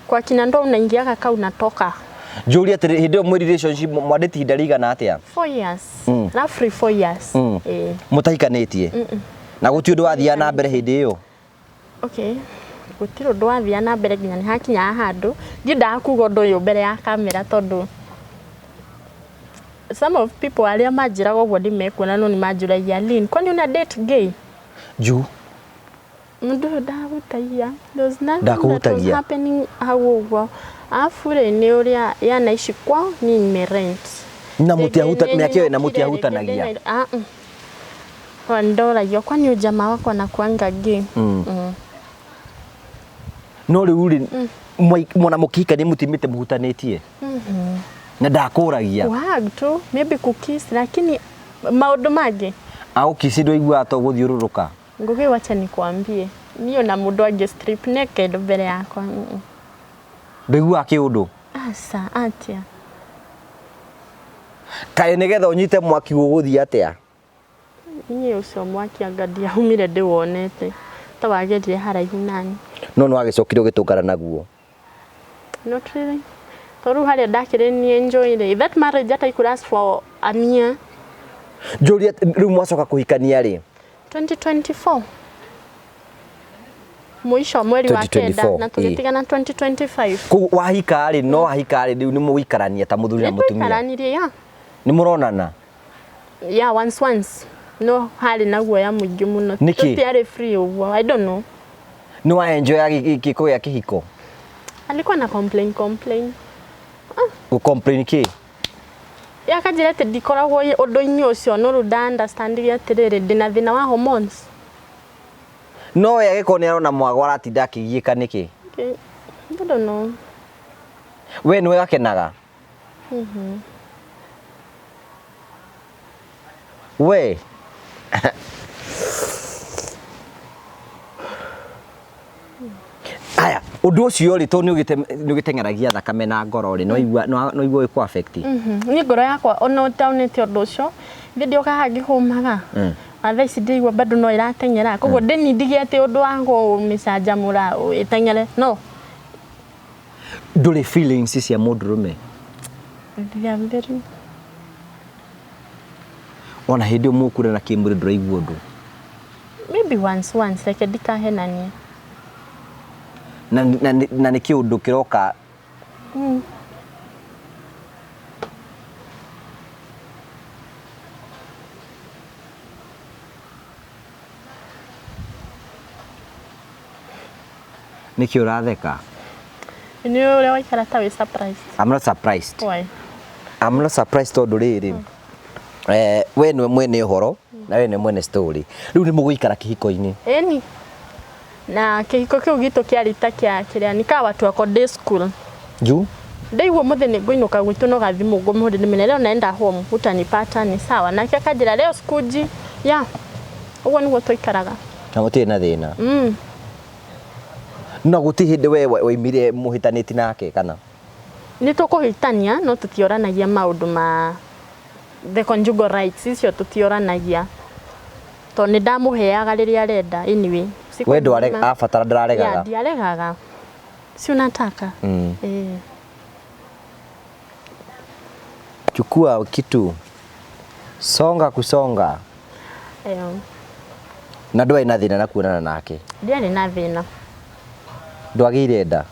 Kwa kina ndoa unaingiaga ka unatoka. Njũrie atĩrĩ, hĩndĩ ĩyo mwĩ relationship mwandĩte ihinda rĩigana atĩa? 4 years, roughly 4 years. Eh. Mũtahikanĩtie na gũtirĩ ũndũ wathiaga na mbere hĩndĩ ĩyo? Okay, gũtirĩ ũndũ wathia na mbere nginya nĩ hakinyaga handũ ndiendaga kuga ũndũ ũyũ mbere ya kamera, tondũ some of people arĩa manjĩraga ũguo nĩ mekuona, no nĩ manjũragia, "Lynn, kwani una date gay?" Njũ. Mũndũ ũyũ ndahutagia. There was nothing that was Ndakuhutagia? happening hau ũguo. Alafu rĩ, nĩ ũrĩa yanaici kwao, niĩ nime rent. Na mũtiahuta mĩaka ĩyo na mũtiahutanagia? Ndoragio, "Kwani huyu jamaa wako anakuanga gay?" No rĩu rĩ, mwona mũkĩhikania mũtimĩte mũhutanĩtie na ndakũragia? Kuhug tu, maybe kukiss, lakini maũndũ mangĩ. Agũkici ndwaiguaga to gũthiũrũrũka? Ngũgĩ, wacha nikuambie, niĩ ona mũndũ angĩ strip naked mbere yakwa, Ndwaiguaga kĩũndũ? Aca, atia. Kaĩ nĩgetha ũnyite mwaki gũgũthiĩ atĩa? Niĩ ũcio mwaki anga ndiaumire ndĩwonete, ta wagerire haraihu nani. No nĩ wagĩcokire ũgĩtũngana naguo? Not really, tondũ rĩu harĩa ndakĩrĩ nĩ enjoy rĩ, that marriage hata could last for a year. Njũrie, rĩu mwacoka kũhikania rĩ? 2024 mũico mweri wa kenda. 2024, Na tũgĩtigana 2025. Koguo wahika rĩ, no wahika rĩ, rĩu nĩ mũgũikarania ta mũthuri na Nĩ mũtumia? twaikaranirie, ya. Nĩ mũronana? Yeah, once once, no harĩ na guoya mũingĩ mũno. Nĩkĩ? Tũtiarĩ free ũguo, I don't know. Nĩ wa enjoy gĩko gĩa kĩhiko? Alikuwa na complain complain. Gũ complain kĩ? Akanjĩra atĩ ndikoragwo ũndũ-inĩ ũcio, no rĩu nda understand atĩrĩrĩ, ndĩna thĩna wa hormones. No we agĩkorwo nĩ arona mwago aratinda akĩgiĩka nĩkĩ? Okay. I don't know. We nĩwe gakenaga? We aya ũndũ ũcio rĩ, tondũ nĩ ũgĩteng'eragia thakame na ngoro rĩ, no igua no igua ĩkũ affect? Niĩ ngoro yakwa ona ũtaonete ũndũ ũcio, ithe ndioka haha ngĩhũmaga. Na thaa ici ndĩigua bado no ĩrateng'era, koguo ndĩnindigie atĩ ũndũ wa kũmĩcanjamũra ĩteng'ere no. Ndũrĩ feelings cia mũndũrũme? They are very Ona hĩndĩ ĩyo mũkũrana kĩmwĩrĩ ndũraigua ũndũ? Maybe once once, reke ndikahenanie. Na nĩ kĩũndũ kĩroka? Nĩkĩ ũratheka? Nĩ ũrĩa waikara ta wĩ surprised. I'm not surprised. Why? I'm not surprised tondũ rĩrĩ, we nĩwe mwene ũhoro na we nĩwe mwene story. Rĩu nĩ mũgũikara kĩhiko-inĩ? Ĩni, na kĩhiko kĩu gitũ kĩarĩ ta kĩa kĩrĩa nĩka watu wako day school. Juu? Ndaigua mũthĩ nĩ ngũinũka gwitũ, no gathimũ ngũmũhũrĩre ndĩmwĩre leo naenda home, utanipata ni sawa, nake akanjĩra leo sikuji ya ũguo nĩguo twaikaraga. Na mũtirĩ na thĩna? Mm. No gũtirĩ hĩndĩ we waimire mũhĩtanĩti nake kana? Nĩ tũkũhĩtania, no tũtioranagia maũndũ ma the conjugal rights icio, tũtioranagia tondũ nĩ ndamũheaga rĩrĩa arenda anyway. Siku We ndware ng'ima. Abatara ndararegaga? Yeah, ndiaregaga, si unataka? Eh. Chukua kitu, songa kusonga. Eh. Na ndwarĩ na thĩna na kuonana nake? Ndiarĩ na thĩna. Ndwagĩire nda?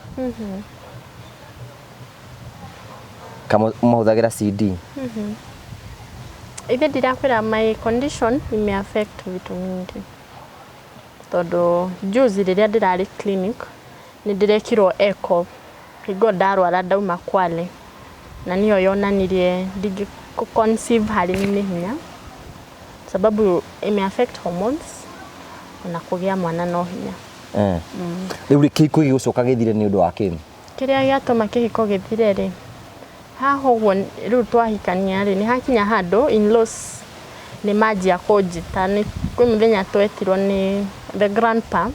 Kama mahũthagĩra CD? Ithe ndirakwĩra, my condition ime affect vitu mingi, tondũ juzi rĩrĩa ndĩrarĩ clinic nĩ ndĩrekirwo echo hingo ndarwara ndauma Kwale, na nĩyo yonanirie ndingĩ conceive harĩ nĩ hinya, sababu ime affect hormones, ona kũgĩa mwana no hinya. Eh. Rĩu rĩ, kĩhiko gĩgũcoka gĩthire nĩ ũndũ wa kĩ? Kĩrĩa gĩatũma kĩhiko gĩthire rĩ, haha ũguo rĩu twahikania rĩ, nĩ hakinya handũ in-laws nĩ manjia kũnjĩta. Nĩ kwĩ mũthenya twetirwo nĩ the grandpa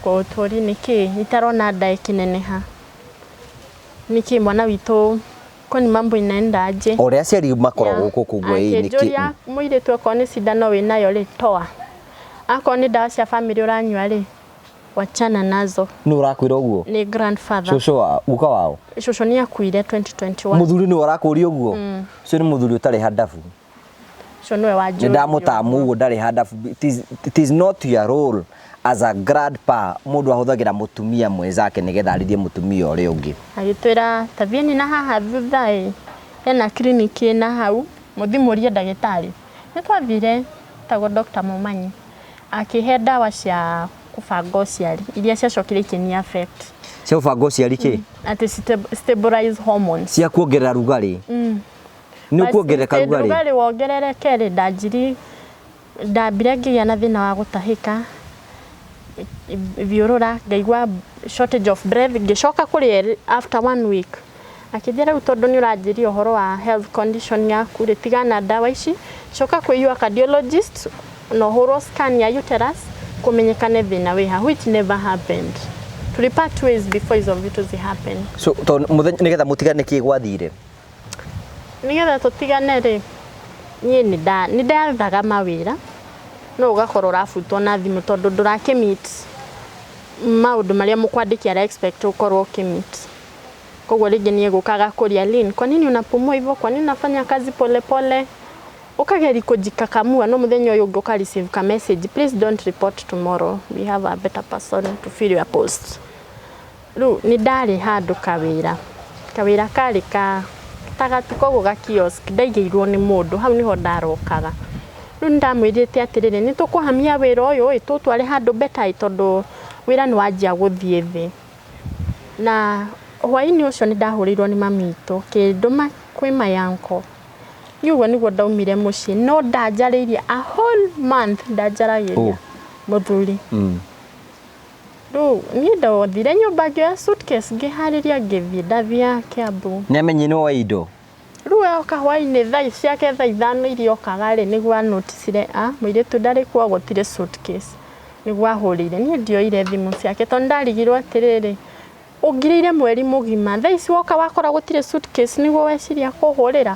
kũtũri nĩkĩ itarona nda ĩkĩneneha, nĩkĩ mwana witũ, kwani mambo inaenda aje? O ũrĩa aciari makoragwo gũkũ kũguo ĩ nĩkĩ? Akĩnjũria, mũirĩtu, okorwo nĩ cindano wĩnayo rĩ, toa, akorwo nĩ ndawa cia family ũranyua rĩ, wachana nazo. Nũ ũrakwĩra ũguo? Nĩ grandfather. Cũcũ wa guka wao? Cũcũ nĩ akuire 2021. Mũthuri nĩwe ũrakũria ũguo? Ũcio nĩ mũthuri ũtarĩ handabu. Ũcio nĩwe Nĩ wanjũria. ndamũtamu ũguo, ndarĩ handabu. It is not your role as a grandpa. Mũndũ ahũthagĩra mũtumia mwenzake nĩgetha arĩrie mũtumia ũrĩa ũngĩ. Agĩtwĩra tathiĩni na haha thutha ĩ, hena clinic ĩna hau, mũthi mũrie ndagĩtarĩ. Nĩ twathire, tagwo Dr. Momanyi, akĩhe ndawa cia kũbanga ũciari iria ciacokire ikĩni affect. Cia gũbanga ũciari kĩ? Atĩ stabilize hormones. Cia kuongerera rugarĩ? Nĩ ũkuongerereka Basi, rugarĩ? Rugarĩ wongerereke rĩ, ndanjiri ndambire ngĩgĩa na thĩna wa gũtahĩka, thiũrũra, ngaigua shortage of breath. Ngĩcoka kũrĩ after one week, akĩnjĩra rĩu tondũ nĩ ũranjĩria ũhoro wa health condition yaku rĩ, tigana ndawa ici, coka kwĩ your cardiologist na ũhũrwo scan ya uterus kũmenyekane thĩna wĩha, which never happened. Tuli part ways before hizo vitu zi happen. So tondũ mũthenya nĩgetha mũtigane kĩ gwathire? Nĩgetha tũtigane rĩ, niĩ nĩ ndathaga mawĩra, no ũgakorwo ũrabutwo na thimũ tondũ ndũrakĩmeet maũndũ marĩa mũkwandĩki ara expect ũkorwo ũkĩmeet. Koguo rĩngĩ nĩ egũka agakũria, "Lynn, kwa nini unapumua hivyo? Kwa nini unafanya kazi pole pole?" Ũkageri kũjikakamua, no mũthenya ũyũ ũngĩ ũka receive ka message, "Please don't report tomorrow, we have a better person to fill your post." Rĩu nĩ ndarĩ handũ kawĩra, kawĩra karĩ ka Ta gatuka ũguo ga kiosk ndaigĩirwo nĩ mũndũ, hau nĩho ndarokaga. Rĩu nĩ ndamwĩrĩte atĩrĩrĩ, nĩ tũkũhamia wĩra ũyũ ĩ, tũtware handũ better ĩ, tondũ wĩra nĩ wanjia gũthiĩ thĩ. Na hwaĩ-inĩ ũcio nĩ ndahũrĩirwo nĩ mami witũ, akĩndũma kwĩ my uncle. Niĩ ũguo nĩguo ndaumire mũciĩ, no ndanjarĩirie a whole month ndanjaragĩria mũthuri. Rĩu niĩ ndothire nyũmba ngĩoya suitcase ngĩharĩria ngĩthiĩ, ndathiaga Kiambu. Nĩ amenyire nĩ woe indo? Rĩu oka hwaĩ-inĩ thaa ciake thaa 5 iria okaga rĩ, nĩguo anoticire a mũirĩtu ndarĩ kuo, gũtirĩ suitcase. Nĩguo ahũrĩire. Niĩ ndioire thimũ ciake tondũ ndarigirwo atĩrĩrĩ, ũngirĩire mweri mũgima, thaa ici woka wakora gũtirĩ suitcase nĩguo weciria kũhũrĩra.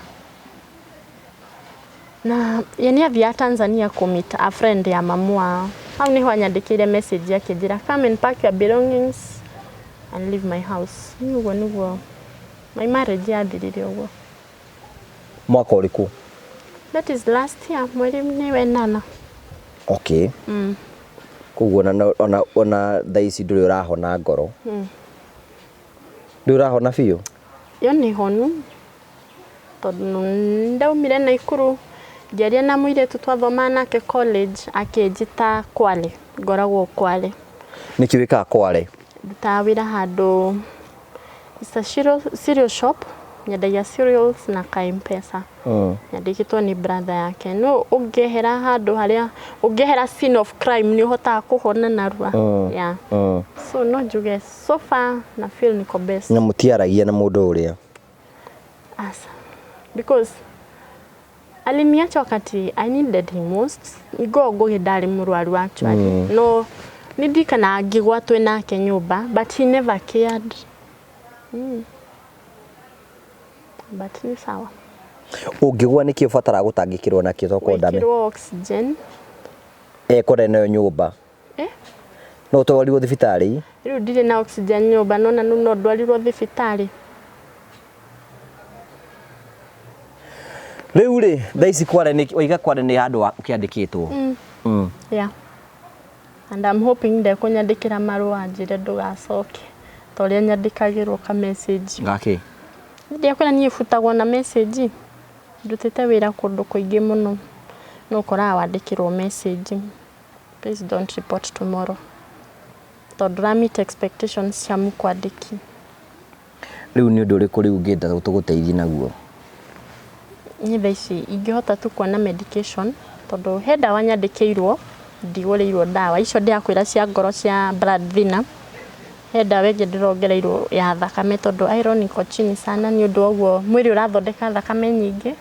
Na ye nĩ athiaga Tanzania kũ meet a friend ya mamu wao. Hau nĩho anyandĩkĩire message akĩnjĩra, "Come and pack your belongings and leave my house." Niĩ ũguo nĩguo my marriage yathirire ũguo. Mwaka ũrĩkũ? That is last year, mweri nĩ wenana. Okay. Koguo ona thaa ici ndũrĩ ũrahona ngoro. Ndũrĩ ũrahona biũ? Yo nĩ honu tondũ ndaumire Naikuru ngĩaria na mũirĩtu twathomaga nake college, akĩnjĩta Kwale, ngoragwo Kwale. Nĩkĩ wĩkaga Kwale? Ndutaga wĩra handũ, it's a cereal shop, nyendagia cereals na ka M-Pesa. Nyandĩkĩtwo nĩ brother yake. No ũngĩehera handũ harĩa ũngĩehera scene of crime nĩ ũhotaga kũhona narua. Yeah. So no njuge so far na feel niko best. Na mũtiaragia na mũndũ ũrĩa? Asa. Because aliniacha wakati I needed him most. Ngo Ngugi ndarĩ mũrwaru actually. No nĩ ndirikanaga ngĩgwa twĩ nake nyũmba, but he never cared. But nĩ sawa. Ũngĩgwa nĩkĩ ũbataraga gũtangĩkĩrwo nakĩo tokorwo ndame? Gwĩkĩrwo oxygen. Ekore nayo nyũmba? Eh? No ũtwarirwo thibitarĩ? Rĩu ndirĩ na oxygen nyũmba, nona no ndwarirwo thibitarĩ. Rĩu rĩ, thaa ici Kware nĩ waiga Kware nĩ handũ ũkĩandĩkĩtwo? Yeah. And I'm hoping ndekũnyandĩkĩra marũa anjĩre ndũgacoke, ta ũrĩa nyandĩkagĩrwo ka message. Gakĩ? Ndiakwĩra niĩ butagwo na message. Ndutĩte wĩra kũndũ kũingĩ mũno. No ũkoraga wandĩkĩrwo message. "Please don't report tomorrow." Tondũ ndũra meet expectations cia mũkwandĩki. Rĩu nĩ ũndũ ũrĩkũ rĩu ũngĩenda tũgũteithie naguo? Niĩ thaa ici ingĩhota tu kuona medication, tondũ he ndawa nyandĩkĩirwo, ndigũrĩirwo ndawa icio ndĩrakwĩra cia ngoro, cia blood thinner. He ndawa ĩngĩ ndĩrongereirwo ya thakame tondũ iron iko chini sana, nĩ ũndũ wa ũguo mwĩrĩ ũrathondeka thakame nyingĩ,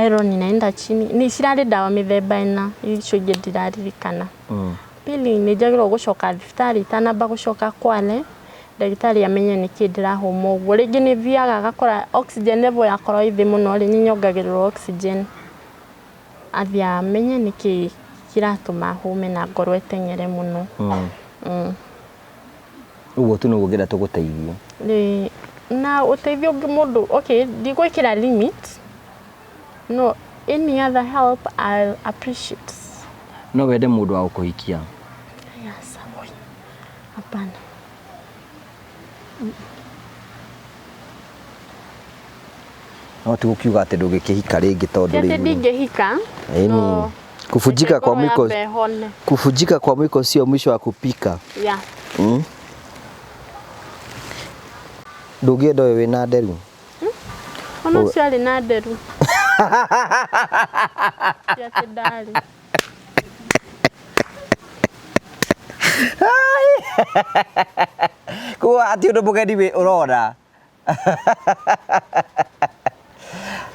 iron inaenda chini. Nĩ cirarĩ ndawa mĩthemba ĩna, icio ingĩ ndiraririkana. Pili, nĩ njagĩrĩirwo gũcoka thibitarĩ itanamba gũcoka Kwale, ndagĩtarĩ amenye nĩkĩ ndĩrahũma ũguo. Rĩngĩ nĩ thiaga agakora oxygen level yakorwo ĩ thĩ mũno rĩ, nĩ nyongagĩrĩrwo oxygen. Athiĩ amenye nĩkĩ kĩratũma hũme na ngoro ĩteng'ere mũno. Ũguo tu nĩguo ũngĩenda tũgũteithie? Nĩ na ũteithio ũngĩ mũndũ, okay, ndigwĩkĩra limit, no any other help I'll appreciate. No wende mũndũ wa gũkũhikia? Yes, boy. Hapana. No ti gũkiuga atĩ ndũngĩkĩhika rĩngĩ tondũ Ti atĩ rĩu ndingĩhika. Ĩni. No Kuvunjika kwa ngoro mwiko, yambe ĩhone. Kuvunjika kwa mwiko sio mwisho wa kupika. Yeah. Ndũngĩenda ũyũ wĩna nderu? Ona ũcio arĩ na nderu. Ti atĩ ndarĩ. Koguo atĩ ũndũ mũgeni wĩ ũrona.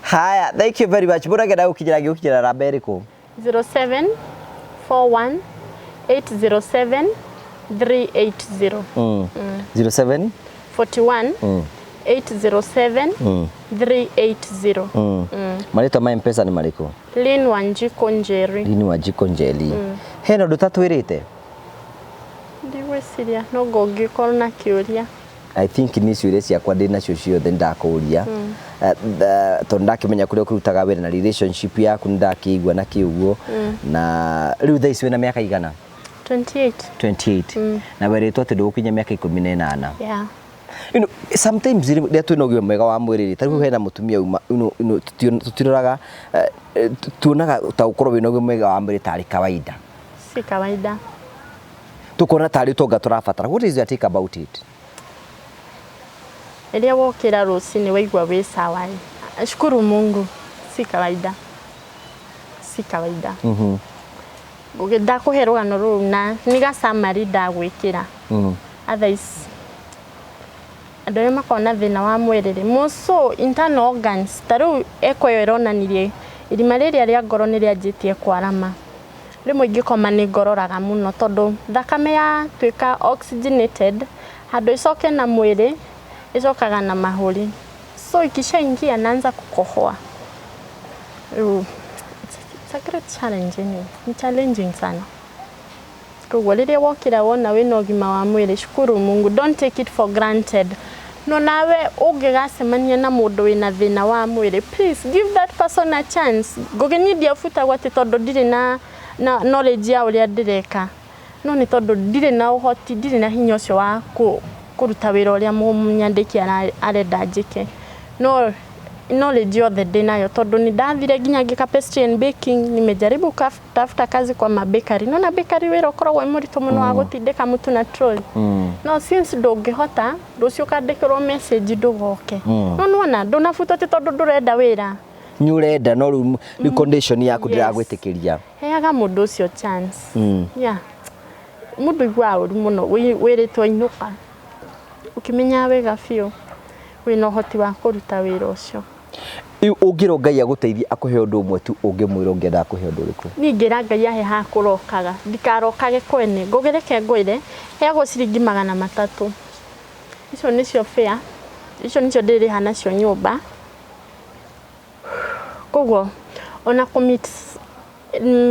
Haya, thank you very much. Mũndũ angĩenda gũkinyĩra, angĩgũkinyĩra namba ĩrĩkũ? 07 41 807 380. 07 41 807 380. Marĩtwa ma M-Pesa nĩ marĩkũ? Lynn Wanjiko Njeri. Lynn Wanjiko Njeri. Hena ũndũ ũtatwĩrĩte? Ndigwĩciria, no ngũngĩkorwo na kĩũria. I think nĩ ciũria ciakwa ndĩ nacio ciothe ndakũria, tondũ ndakĩmenya kũrĩa ũkĩrutaga wĩra na relationship yaku nĩ ndakĩigua na kĩ ũguo. Na rĩu thaa ici wĩna mĩaka igana? 28. 28, na werĩtwo atĩ ndũgũkinya mĩaka 18. Yeah. Sometimes rĩrĩa twĩna ũgima mwega wa mwĩrĩ rĩ, ta rĩu hena mũtumia uma tũtiroraga, tuonaga ta ũkorwo wĩna ũgima mwega wa mwĩrĩ tarĩ kawaida. Si kawaida. Tukona tarĩ ũtonga tũrabatara. What is your take about it? Rĩrĩa wokĩra rũcinĩ waigua wĩ sawa ĩ, shukuru Mungu. Si kawaida, si kawaida. Ndakũhe rũgano rũu na nĩ ga summary ndagwĩkĩra. Otherwise andũ arĩa makoragwo na thĩna wa mwĩrĩ rĩ, more so internal organs, ta rĩu echo ĩyo ĩronanirie irima rĩrĩa rĩa ngoro nĩ rĩanjĩtie kwarama. Rĩmwe ingĩkoma nĩ ngororaga mũno tondũ thakame yatuĩka oxygenated, handũ ĩcoke na mwĩrĩ ĩcokaga na mahũri, so ikishaingia naanza kukohoa. Rĩu it's a great challenge anyway. Ni challenging sana. Koguo rĩrĩa wokĩra wona wĩna ũgima wa mwĩrĩ, shukuru Mungu, don't take it for granted. No nawe ũngĩgacemania na mũndũ wĩna thĩna wa mwĩrĩ, please give that person a chance. Ngũgĩ niĩ ndiabutagwo atĩ tondũ ndirĩ na knowledge ya ũrĩa ndĩreka, no nĩ tondũ ndirĩ na ũhoti, ndirĩ na hinya ũcio wa kũruta wĩra ũrĩa mũnyandĩki arenda njĩke. No knowledge yothe ndĩnayo tondũ nĩ ndathire nginya ngĩka pastry and baking, nimejaribu kutafuta kazi kwa mabakery. Nona bakery wĩra ũkoragwo wĩ mũritũ mũno wa gũtindĩka mũtu na trolley. No since ndũngĩhota, rũciũ ũkandĩkĩrwo message ndũgoke. No nĩwona ndũnabutwo atĩ tondũ ndũrenda wĩra. Nĩ ũrenda, no rĩu condition yaku ndĩragwĩtĩkĩria. Heaga mũndũ ũcio chance. Yeah. Mũndũ iguaga ũru mũno wĩrĩtwo inũka ũkĩmenyaga wega biũ wĩna ũhoti wa kũruta wĩra ũcio. Rĩu ũngĩrwo Ngai agũteithie akũhe ũndũ ũmwe tu, ũngĩmwĩra ũngĩenda akũhe ũndũ ũrĩkũ? Niĩ ingĩra Ngai ahe ha kũrokaga, ndikarokage kwene. Ngũgĩ reke ngwĩre, heagwo ciringi 300, icio nĩcio fare, icio nĩcio ndĩrĩha nacio nyũmba. Koguo ona kũ-meet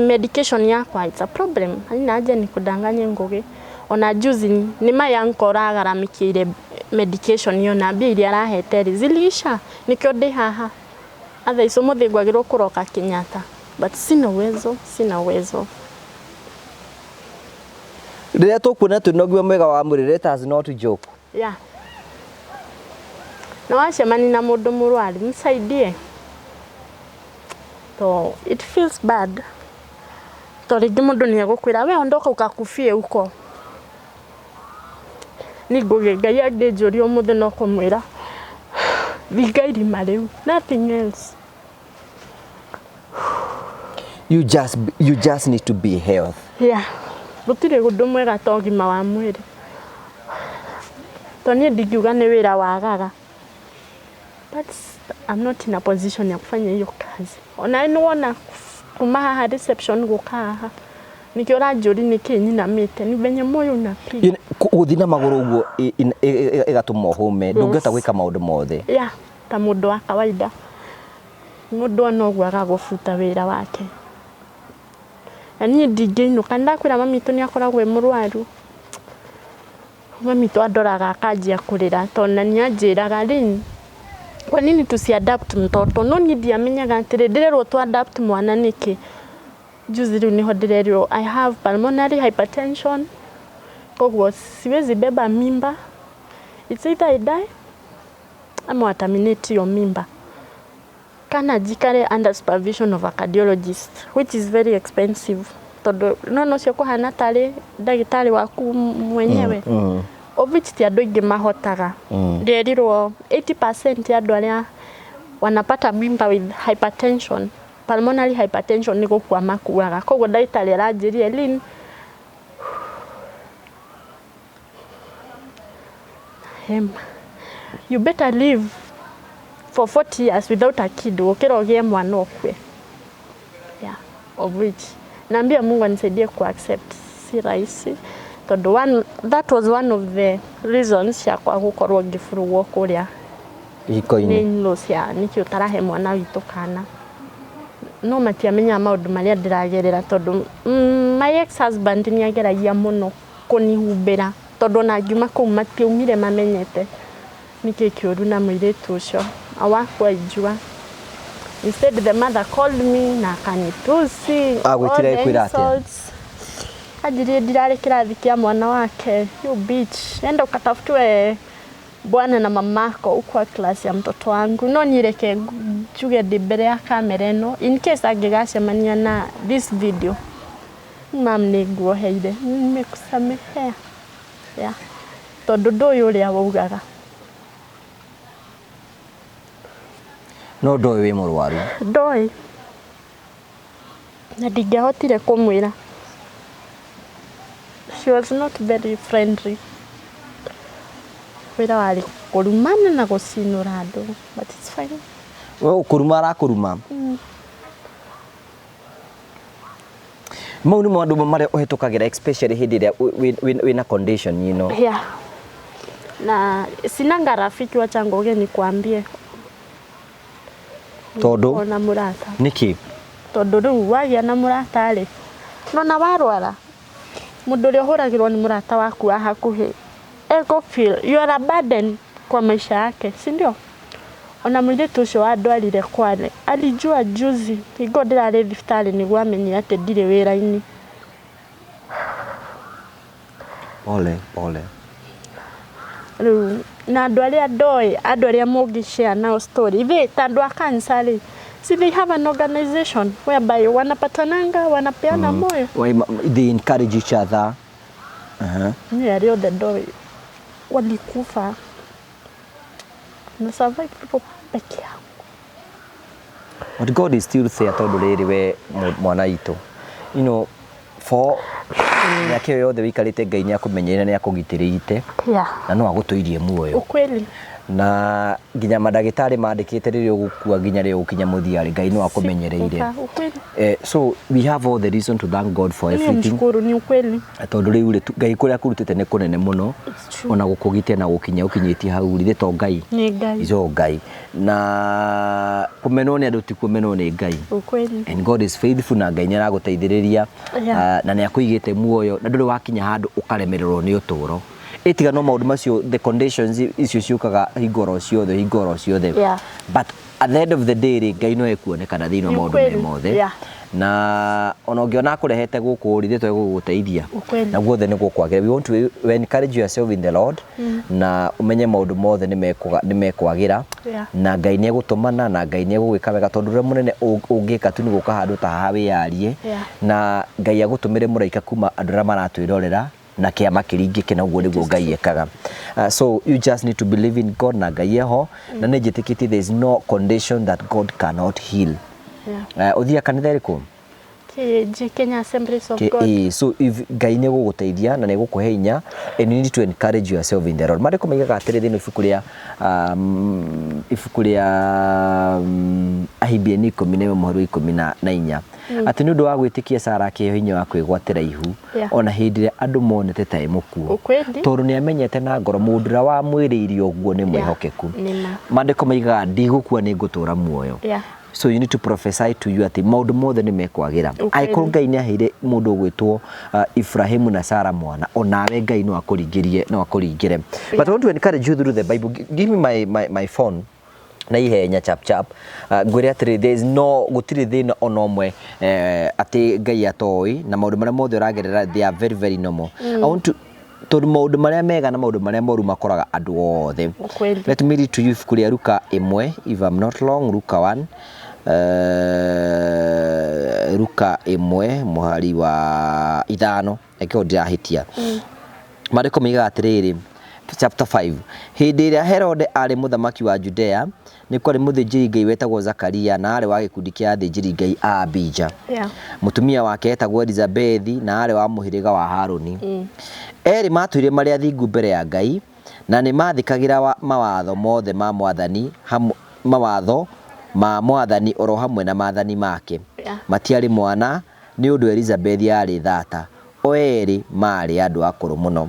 medication yakwa, it's a problem. Haina haja nikudanganye, Ngũgĩ. Ona juzi nĩ my uncle ũragaramikĩire medication ĩyo na mbia iria arahete rĩ ziliisha, nĩkĩo ndĩ haha. Otherwise ũmũthĩ ngwagĩrĩirwo kũroka Kenyatta, but sina uwezo, sina uwezo. Rĩrĩa tũkuona twĩna ũgima mwega wa mwĩrĩ, let us not joke. Yeah. Na wacemania na mũndũ mũrwaru, msaidie. To it feels bad. To rĩngĩ mũndũ nĩ egũkwĩra, "We ondoka ukakufie huko." Niĩ Ngũgĩ, Ngai angĩnjũria ũmũthĩ no kũmwĩra thinga irima rĩu, nothing else. You just need to be health. Yeah. Gũtirĩ ũndũ mwega ta ũgima wa mwĩrĩ. To niĩ ndingiuga nĩ wĩra wagaga. But I'm not in a position ya kufanya hiyo kazi. Ona nĩ wona kuma haha reception gũka haha, nĩkĩo ũranjũria nĩkĩ nyinamĩte, ni venye moyo unapiga. Gũthiĩ na magũrũ ũguo ĩgatũma ũhũme, ndũngĩhota gwĩka maũndũ mothe. Yeah, ta mũndũ wa kawaida. Mũndũ ona ũguo agagũbuta wĩra wake. Na niĩ ndingĩinũka, nĩndakwĩra mami witũ nĩ akoragwo e mũrwaru. Mami witũ andoraga akanjia kũrĩra tondũ na nĩ anjĩraga, "Lynn, kwa nini tusiadopt mtoto?" No niĩ ndiamenyaga atĩrĩ, ndĩrerwo tu adopt mwana nĩkĩ. Juzi rĩu nĩho ndĩrerirwo I have pulmonary hypertension, koguo siwezi beba mimba. It's either I die ama wa terminate hiyo mimba, kana njikare under supervision of a cardiologist, which is very expensive, tondũ nona ũcio kũhana tarĩ ndagĩtarĩ waku mwenyewe, of which ti andũ aingĩ mahotaga. Ndĩrerirwo 80% ya andũ arĩa wanapata mimba with hypertension, pulmonary hypertension, nĩ gũkua makuaga. Koguo ndagĩtarĩ aranjĩrire, "Lynn, hema, you better live for 40 years without a kid gũkĩra ũgĩe mwana ũkue." Yeah, of which naambia Mungu anisaidie ku accept. Si rahisi tondũ that was one of the reasons ciakwa gũkorwo ngĩburugwo kũrĩa nĩ Gĩko-inĩ. In-laws cia nĩkĩ ũtarahe mwana witũ kana, no matiamenyaga maũndũ marĩa ndĩragerera tondũ my ex husband nĩ ageragia mũno kũnihumbĩra, tondũ ona ngiuma kũu matiaumire mamenyete nĩkĩ kĩũru na mũirĩtu ũcio hawakuwaijua. Instead the mother called me na akanitusi. Agwĩtire all the ĩkwĩra atĩa? Insults. Anjĩrire ndirarĩ kĩrathi kĩa mwana wake. "You bitch, enda ukatafutiwe Bwana na mamako ukwa class ya mtoto wangu no niĩ reke njuge ndĩ mbere ya kamera ĩno in case angĩgacemania na this video mam nĩ nguoheire nimekusamehea yeah. Tondũ ndũĩ ũrĩa waugaga. No ndoĩ wĩ mũrwaru. Ndoĩ na ndingĩahotire kũmwĩra. She was not very friendly. Wĩra warĩ kũrumana na gũcinũra andũ but it's fine. We ũkũruma arakũruma. Mau nĩ maũndũ marĩa ũhĩtũkagĩra especially hĩndĩ ĩrĩa wĩna condition ĩno. Yeah. Na sinanga rafiki, wacha ngoge nikwambie. Tondũ Ona mũrata. Nĩkĩ? Tondũ rĩu wagĩa na mũrata rĩ, nona warwara, mũndũ ũrĩa ũhũragĩrwo nĩ mũrata waku wa hakuhĩ ego feel you are a burden kwa maisha yake, si ndio? Ona mũirĩtu ũcio wandwarire Kwale alijua juzi hingo ndĩrarĩ thibitarĩ nĩguo amenye atĩ ndirĩ wĩra-inĩ. Pole pole. Rĩu na andũ arĩa ndoĩ, andũ arĩa mũngĩ share nao story ithe ta andũ a cancer rĩ, see, they have an organization whereby wanapatananga, wanapeana moyo. They encourage each other. Niĩ arĩa othe ndoĩ walikufa na survive people peke yangu. But God is still there tondũ rĩrĩ we mwana witũ. For mĩaka ĩyo yothe wĩikarĩte Ngai nĩ akũmenyeire na nĩ akũgitĩrĩte na no agũtũirie muoyo. Ukweli. Na nginya mandagĩtarĩ mandĩkĩte rĩrĩa ũgũkua nginya rĩrĩa ũgũkinya mũthia rĩ, Ngai no akũmenyereire. Sikufa, ukweli. So we have all the reason to thank God for Ni everything. mshukuru, ni ukweli. Tondũ rĩu rĩ, Ngai kũrĩa akũrutĩte nĩ kũnene mũno. It's true. Ona gũkũgitia na gũkinya ũkinyĩtie hau rĩ, to Ngai. Ni Ngai. Ico Ngai. Na kũmenwo nĩ andũ ti kũmenwo nĩ Ngai. Ukweli. And God is faithful na Ngai nĩ aragũteithĩrĩria. Na nĩ akũigĩte muoyo na ndũrĩ wakinya handũ ũkaremererwo nĩ ũtũro. Ĩtiga no maũndũ macio, the conditions icio ciũkaga hingo oro ciothe, hingo oro ciothe. But at the end of the day rĩ, Ngai no ekuonekana thĩinĩ wa Ni maũndũ me ukweli. mothe. Na ona ũngĩona akũrehete gũkũ rĩ, ithuĩ twegũgũteithia. Ukweli. Na guothe nĩ gũkwagĩra. We want to encourage yourself in the Lord na ũmenye maũndũ mothe nĩ mekwagĩra. Na Ngai nĩ egũtũmana na Ngai nĩ egũgwĩka wega tondũ ũrĩa mũnene ũngĩka tu nĩ gũka handũ ta haha wĩyarie. Na Ngai agũtũmĩre mũraika kuma andũ arĩa maratwĩrorera na kĩama kĩringĩke na ũguo nĩguo Ngai ekaga. So you just need to believe in God na Ngai eho na nĩ njĩtĩkĩtie there is no condition that God cannot heal. Ũthiaga kanitha ĩrĩkũ? KAG, Kenya Assemblies of God. So if Ngai nĩ egũgũteithia na nĩ egũkũhe hinya and you need to encourage yourself in the Lord. Maandĩko maigaga atĩrĩ thĩinĩ ibuku rĩa Ahibirania 11 mũhari wa 14 atĩ nĩ ũndũ wa gwĩtĩkia Sara akĩheo hinya wa kwĩgwatĩra ihu ona hĩndĩ ĩrĩa andũ monete ta ĩ mũkuũ. Ukweli. Tondũ nĩ amenyete na ngoro mũndũ ũrĩa wamwĩrĩire ũguo nĩ mwĩhokeku. Nĩ ma. Maandĩko maigaga ndigũkua nĩ ngũtũũra muoyo. So you need to prophesy to you atĩ maũndũ mothe nĩ mekwagĩra. Angĩkorwo Ngai nĩ aheire mũndũ ũgwĩtwo Ibrahimu na Sara mwana, onawe Ngai no akũringĩrie, no akũringĩre. But I want to encourage you through the Bible. Give me my phone. Na ihenya chap chap. Ngwĩre atĩrĩ, there is no, gũtirĩ thĩna ona ũmwe atĩ Ngai atoĩ na maũndũ marĩa mothe ũragerera, they are very very normal. I want to, tondũ maũndũ marĩa mega na maũndũ marĩa moru makoraga andũ othe. Ukweli. Let me read to you ibuku rĩa Luka 1, if I'm not wrong, Luka 1. Luka 1 mũhari wa 5, ĩkĩo ndirahĩtia. Maandĩko moigaga atĩrĩrĩ, chapter 5, hĩndĩ ĩrĩa Herode aarĩ mũthamaki wa Judea, nĩ kwarĩ mũthĩnjĩri Ngai wetagwo Zakaria na aarĩ wa gĩkundi kĩa athĩnjĩri Ngai a Abija. Mũtumia wake etagwo Elizabethi na aarĩ wa mũhĩrĩga wa Harũni. Erĩ matũire marĩ athingu mbere ya Ngai na nĩ maathĩkagĩra mawatho mothe ma Mwathani, mawatho ma Mwathani oro hamwe na maathani make. Matiarĩ mwana nĩ ũndũ Elizabethi aarĩ thata. O erĩ maarĩ andũ akũrũ mũno.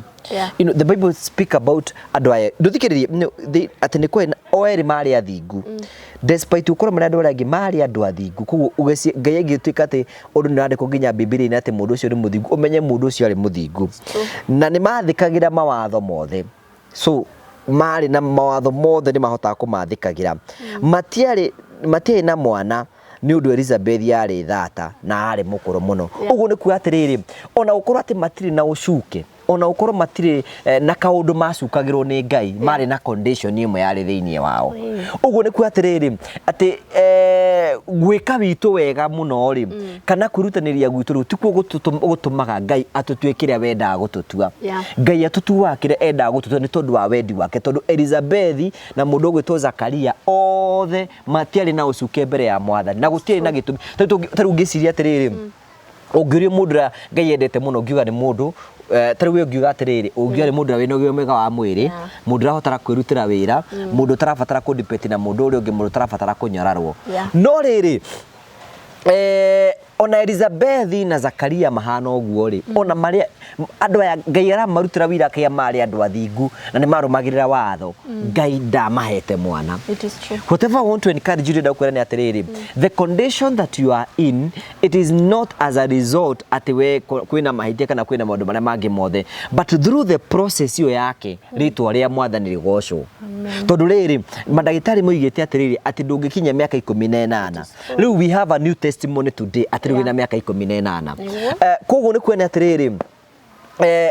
The Bible speak about andũ aya. Ndũthikĩrĩrie, no, they, atĩ nĩ kwarĩ na, o erĩ maarĩ athingu. Despite gũkorwo marĩ andũ arĩa angĩ, maarĩ andũ athingu. Koguo Ngai angĩtuĩka atĩ ũndũ nĩ ũrandĩkwo nginya Bibilia-inĩ atĩ mũndũ ũcio nĩ mũthingu, ũmenye mũndũ ũcio arĩ mũthingu. Na nĩ maathĩkagĩra mawatho mothe. So maarĩ na mawatho mothe nĩ mahotaga kũmathĩkagĩra. Matiarĩ na mwana nĩ ũndũ Elizabeth yarĩ thata na arĩ mũkũrũ mũno. Ũguo nĩ kuga atĩrĩrĩ, ona gũkorwo atĩ matirĩ na ũcuke, Ona ũkorwo matirĩ na kaũndũ macukagĩrwo nĩ Ngai, marĩ na condition ĩmwe yarĩ thĩinĩ wao. Ũguo nĩ kuga atĩrĩrĩ, atĩ gwĩka witũ wega mũno rĩ, kana kwĩrutanĩria gwitũ rĩ, tikuo gũtũmaga Ngai atũtue kĩrĩa wendaga gũtũtua. Ngai atũtuaga kĩrĩa endaga gũtũtua nĩ tondũ wa wendi wake, tondũ Elizabethi na mũndũ ũgwĩtwo Zakaria othe matiarĩ na ũcuke mbere ya Mwathani na gũtiarĩ na gĩtũmi. Ta rĩu ngĩciria atĩrĩrĩ, ũngĩũria mũndũ ũrĩa Ngai endete mũno, ũngiuga nĩ mũndũ ta rĩu we ũngiuga atĩrĩrĩ, ũngiuga nĩ mũndũ ũrĩa wĩna ũgima mwega wa mwĩrĩ, mũndũ ũrahotara kwĩrutĩra wĩra, mũndũ ũtarabatara kũ depend na mũndũ ũrĩa ũngĩ, mũndũ ũtarabatara kũnyararwo. No rĩrĩ, ona Elizabethi na Zakaria mahana ũguo rĩ, ona marĩa andũ aya Ngai aramarutĩra wĩira akaiga marĩ andũ athingu na nĩ marũmagĩrĩra watho, Ngai ndamahete mwana. It is true. Whatever I want to encourage you ndĩrenda gũkwĩra nĩ atĩrĩrĩ, the condition that you are in, it is not as a result atĩ we kwĩna mahĩtia kana kwĩna maũndũ marĩa mangĩ mothe, but through the process ĩyo yake, rĩtwa rĩa Mwathani rĩgocwo. Tondũ rĩrĩ, mandagĩtarĩ moigĩte atĩrĩrĩ, atĩ ndũngĩkinyia mĩaka 18. Rĩu we have a new testimony today atĩ rĩu wĩna mĩaka 18. Koguo nĩ kuona atĩrĩrĩ,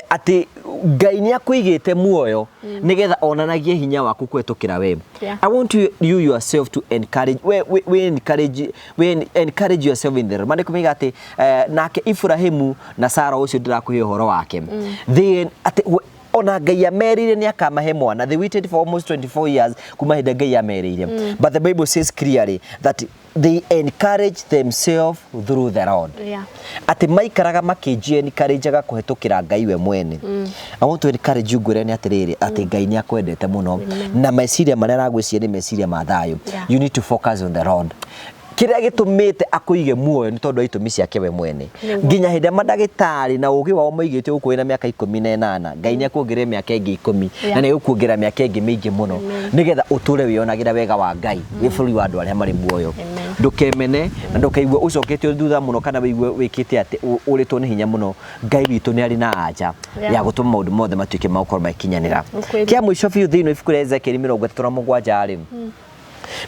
atĩ Ngai nĩ akũigĩte muoyo nĩgetha onanagie hinya waku kũhetũkĩra we. I want you yourself to encourage, we encourage yourself in the Lord. Maandĩko moiga atĩ nake Ibrahimu na Sara ũcio ndĩrakũhe ũhoro wake, they atĩ ona Ngai amerire nĩ akamahe mwana, they waited for almost 24 years kuma hĩndĩ Ngai amerire, but the Bible says clearly that they encourage themselves through the Lord, atĩ maikaraga makĩnji encourageaga kũhetũkĩra Ngai we mwene. I want to encourage you, ngwĩre nĩ atĩrĩrĩ, atĩ Ngai nĩ akwendete mũno na meciria marĩa aragwĩciria nĩ meciria ma thayũ. You need to focus on the Lord. Kĩrĩa gĩtũmĩte akũige muoyo nĩ tondũ wa itũmi ciake we mwene. Nginya hĩndĩ ĩrĩa mandagĩtarĩ na ũgĩ wao moigĩte ũkũ wĩna mĩaka 18, Ngai nĩ akuongerera mĩaka ĩngĩ 10 na nĩ egũkuongerera mĩaka ĩngĩ mĩingĩ mũno nĩgetha ũtũre wĩyonagĩra wega wa Ngai wĩ bũrũri wa andũ arĩa marĩ muoyo. Ndũkemene na ndũkaigue ũcoketio thutha mũno kana wĩigue wĩkĩte atĩ ũrĩtwo nĩ hinya mũno. Ngai witũ nĩ arĩ na anja ya gũtũma maũndũ mothe matuĩke ma gũkorwo magĩkinyanĩra. Ũkweli. Kĩa mũico biũ, thĩinĩ wa ibuku rĩa Ezekieli 37 rĩ,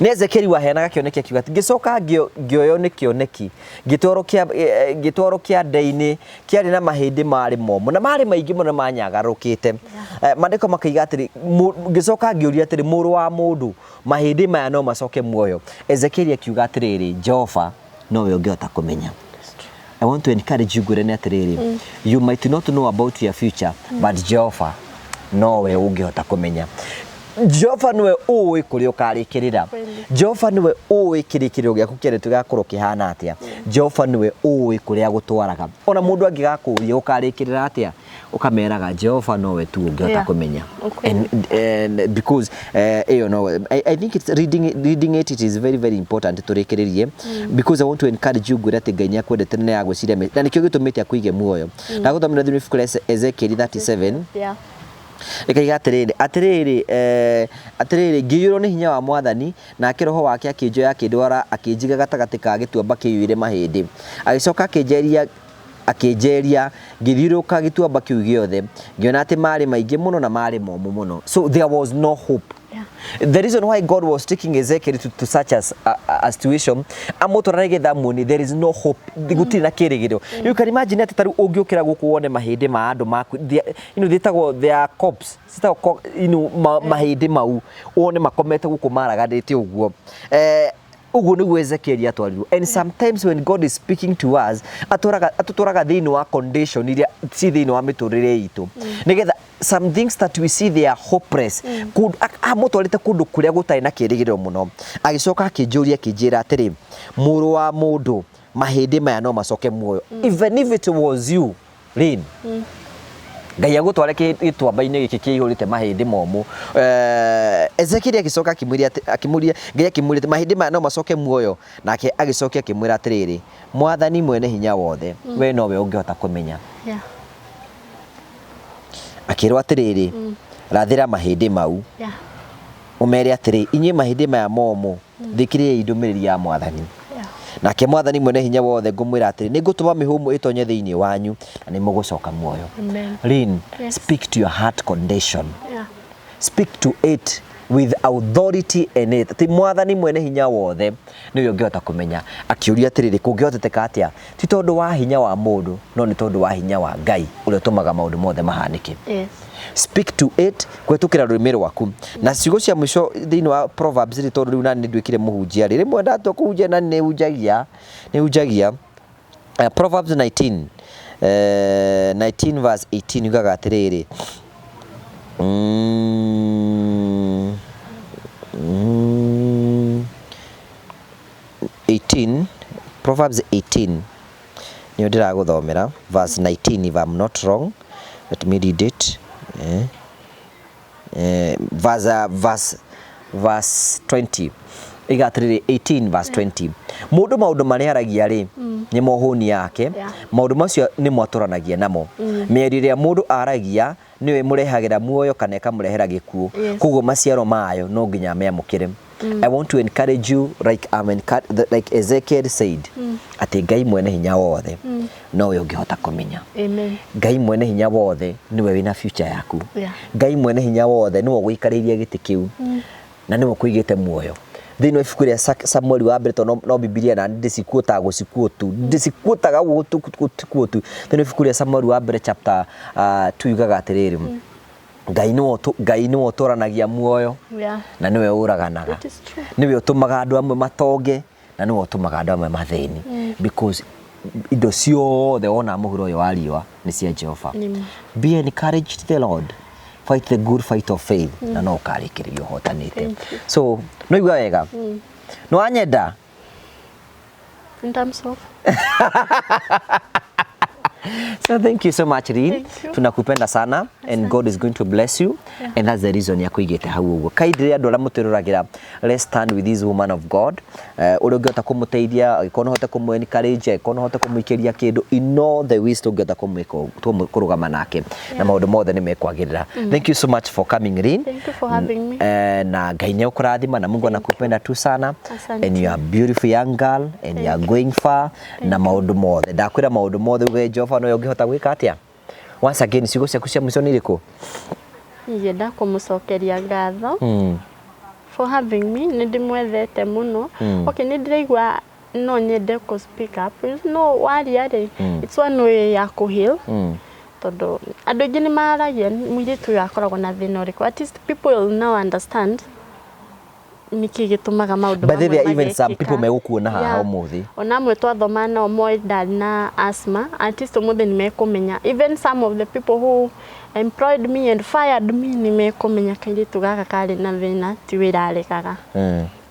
nĩ Ezekieli waheanaga kĩoneki akiuga atĩ ngĩcoka ngĩoywo nĩ kĩoneki, ngĩtwarwo kĩanda-inĩ kĩarĩ na mahĩndĩ marĩ momũ na marĩ maingĩ mũno manyagarũkĩte. Maandĩko makaiga atĩrĩ, ngĩcoka ngĩũria atĩrĩ, "Mũrũ wa mũndũ, mahĩndĩ maya no macoke muoyo?" Ezekieli akiuga atĩrĩrĩ, "Jehova nowe ũngĩhota kũmenya." I want to encourage you, ngwĩre nĩ atĩrĩrĩ, you might not know about your future, but Jehova nowe ũngĩhota kũmenya. Jehova nĩwe ũĩ kũrĩa ũkarĩkĩrĩra. Jehova nĩwe ũĩ kĩrĩkĩrĩro gĩaku kĩarĩtwo gĩgakorwo kĩhana atĩa. Jehova nĩwe ũĩ kũrĩa gũtwaraga. Ona mũndũ angĩgakũria ũkarĩkĩrĩra atĩa, ũkameraga Jehova nowe tu ũngĩhota kũmenya. And because ĩyo no I think it's reading it is very very important tũrĩkĩrĩrie, because I want to encourage you, ngwĩre atĩ Ngai nĩ akwendete na nĩ agwĩciria na nĩkĩo gĩtũmĩte akũige muoyo. Ndagũthomera thĩinĩ wa ibuku rĩa Ezekiel 37, ĩkaiga atĩrĩrĩ, ngĩiyũrwo nĩ hinya wa Mwathani, nake roho wake akĩnjoya, akĩndwara, akĩnjiga gatagatĩ ka gĩtuamba kĩiyũire mahĩndĩ. Agĩcoka akĩnjeria ngĩthiũrũrũka gĩtuamba kĩu gĩothe, ngĩona atĩ marĩ maingĩ mũno na marĩ momũ mũno. So there was no hope. The reason why God was taking Ezekiel to such a situation, amũtwara nĩgetha muonie there is no hope, gũtirĩ na kĩrĩgĩrĩro. You can imagine atĩ tarĩu ũngĩũkĩra gũkũ wone mahĩndĩ ma andũ maku, thĩtagwo their corpse, citagwo mahĩndĩ mau wone makomete gũkũ maraganĩte ũguo. Ũguo nĩguo Ezekiel atwarirwo. And sometimes when God is speaking to us, atũtwaraga thĩinĩ wa condition iria ci thĩinĩ wa mĩtũrĩre itũ, nĩgetha some things that we see, they are hopeless. Kũndũ amũtwarĩte kũndũ kũrĩa gũtarĩ na kĩrĩgĩrĩro mũno. Agĩcoka akĩnjũria, akĩnjĩra atĩrĩ, "Mũrũ wa mũndũ, mahĩndĩ maya no macoke muoyo?" Even if it was you, Lynn, Ngai agũtware gĩtuamba-inĩ gĩkĩ kĩihũrĩte mahĩndĩ momũ. Ezekiel agĩcoka akĩmwĩra akĩmũria Ngai, akĩmũria atĩ mahĩndĩ maya no macoke muoyo? Nake agĩcokia akĩmwĩra atĩrĩrĩ, "Mwathani mwene hinya wothe, we nowe ũngĩhota kũmenya." Akĩrwo atĩrĩrĩ, "Rathĩra mahĩndĩ mau, ũmere atĩrĩ, 'Inyuĩ mahĩndĩ maya momũ, thikĩrĩriai ndũmĩrĩri ya Mwathani. Nake Mwathani mwene hinya wothe ngũmwĩra atĩrĩ, nĩ ngũtũma mĩhũmũ ĩtonye thĩinĩ wanyu na nĩ mũgũcoka muoyo.'" Amen. Lynn, Yes. speak to your heart condition. Speak to it. With authority in it, ti Mwathani mwene hinya wothe nĩwe ũngĩhota kũmenya. Akĩũria atĩrĩrĩ, kũngĩhoteteka atĩa? Ti tondũ wa hinya wa mũndũ, no nĩ tondũ wa hinya wa Ngai ũrĩa ũtũmaga maũndũ mothe mahanĩke. Speak to it kũhetũkĩra rũrĩmĩ rwaku. Na ciugo cia mũico thĩinĩ wa Proverbs rĩ, tondũ rĩu nani nĩ nduĩkire mũhunjia rĩ, rĩmwe ndatua kũhunjia na nĩ hunjagia, nĩ hunjagia. Proverbs 19, 19 verse 18 yugaga atĩrĩrĩ, 18, Proverbs 18 nĩyo ndĩragũthomera, verse 19 if I'm not wrong, let me read it. Verse 20 iga atĩrĩrĩ, 18 verse 20, mũndũ maũndũ marĩa aragia rĩ, nĩmo hũni yake. Maũndũ macio nĩmo atũranagia namo. Mĩario ĩrĩa mũndũ aragia nĩyo ĩmũrehagĩra muoyo kana ĩkamũrehera gĩkuũ. Koguo maciaro mayo no nginya amĩamũkĩre. I want to encourage you like Ezekiel said, atĩ Ngai mwene hinya wothe nowe ũngĩhota kũmenya. Amen. Ngai mwene hinya wothe nĩwe wĩna future yaku. Ngai mwene hinya wothe nĩwe ũgũikarĩirie gĩtĩ kĩu na nĩwe ũkũigĩte muoyo. Thĩinĩ wa ibuku rĩa Samueli wa mbere, tondũ no Bibilia na ndĩcikuotaga gũcikuotu, ndĩcikuotaga gũcikuotu. Thĩinĩ wa ibuku rĩa Samueli wa mbere chapter 2 yugaga atĩrĩrĩ, Ngai nĩwe ũtũranagia muoyo na nĩwe ũraganaga. It is true. Nĩwe ũtũmaga andũ amwe matonge na nĩwe ũtũmaga andũ amwe mathĩni, because indo ciothe wona mũhuro ũyũ wa riũa nĩ cia Jehova. Nĩma. Be encouraged, the Lord, fight the good fight of faith, na no ũkarĩkĩrĩria ũhotanĩte. Thank you. So no igua wega, nĩ wanyenda. In terms of So thank you so much, Rin. Thank you. Tunakupenda sana and God is going to bless you. And that's the reason ya kuigĩte hau ũguo. Kaindĩ andũ arĩa mũtwĩroragĩra, let's stand with this woman of God. Ũrĩa ũngĩhota kũmũteithia, angĩkorwo no ũhote kũmũ encourage, angĩkorwo no ũhote kũmũikĩria kĩndũ, in all the ways tũngĩhota kũmwĩka ũguo, kũrũgama nake na maũndũ mothe nĩ mekwagĩrĩra. Thank you so much for coming, Rin. Thank you for having me. Na Ngai nĩ ũkũrathima na Mungu anakupenda tu sana. Asante. And you are beautiful young girl and you are going far na maũndũ mothe. Ndakwĩra maũndũ mothe uge Jehova nowe ũngĩhota gwĩka atĩa. Once again, ciugo ciaku cia mũico nĩ irĩkũ? Ingĩenda kũmũcokeria ngatho for having me. Nĩ ndĩmwendete mũno. Okay, nĩ ndĩraigua no nyende kũ speak up. No waria rĩ, it's one way ya kũ heal, tondũ andũ aingĩ nĩ maragia mũirĩtu ũyũ akoragwo na thĩna ũrĩkũ. At least people will now understand nĩkĩ gĩtũmaga maũndũ But there mamwe are even some magekĩka. people megũkuona haha ũmũthĩ. Ona amwe twathoma nao moĩ ndarĩ na asthma, at least ũmũthĩ nĩ mekũmenya. Even some of the people who employed me and fired me nĩ mekũmenya kairĩtu gaka karĩ na thĩna, ti wĩra aregaga.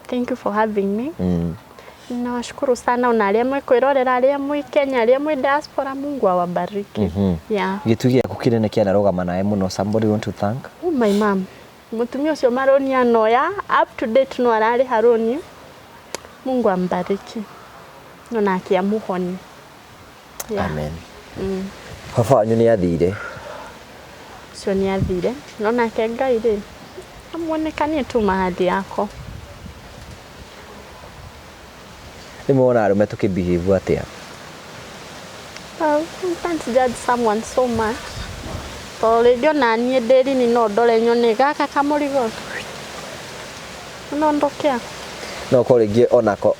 Thank you for having me. Nawashukuru sana, ona arĩa mwĩkwĩrorera, arĩa mwĩ Kenya, arĩa mwĩ diaspora, Mungu awabariki. Yeah. Gĩtugĩ gĩaku kĩnene kĩanarũgama nawe mũno. Somebody want to thank? Oh, my mom. Mũtumia ũcio marũni anoya up to date, no ararĩha rũni. Mungu ambariki. No nake amuhoni. Yeah. Amen. Baba wanyu nĩ athire. Ũcio nĩ athire. No nake Ngai rĩ, amuonekanie tu mahali yako. Rĩmwe wona arũme tũkĩ behave atĩa? Well, you can't judge someone so much. Tondũ rĩngĩ ona niĩ ndĩ rini no ndore nyone gaka kamũrigo no ndokea. No korwo rĩngĩ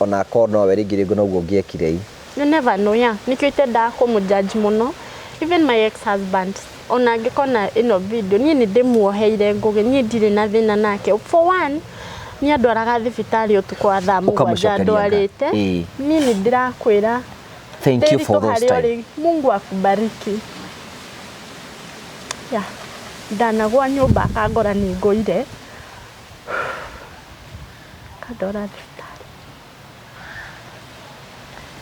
onako nowe rĩngĩ noguo ũngĩekire i. You never know, yeah. Nĩkĩo itendaga kũmũjudge mũno. Even my ex-husband, ona angĩkona ĩno video, niĩ nĩ ndĩmuoheire Ngũgĩ, niĩ ndirĩ na thĩna nake. For one, nĩ andwaraga thibitarĩ ũtukũ wa thaa 7 Ũkamũcokeria ndwarĩte. Niĩ nĩ ndĩrakwĩra Thank you for Ndĩritũ those harĩa time. ũrĩ, Mungu akubariki. Yeah. Ndanagwa nyũmba akangora nĩ ngũire. Akandwara thibitarĩ.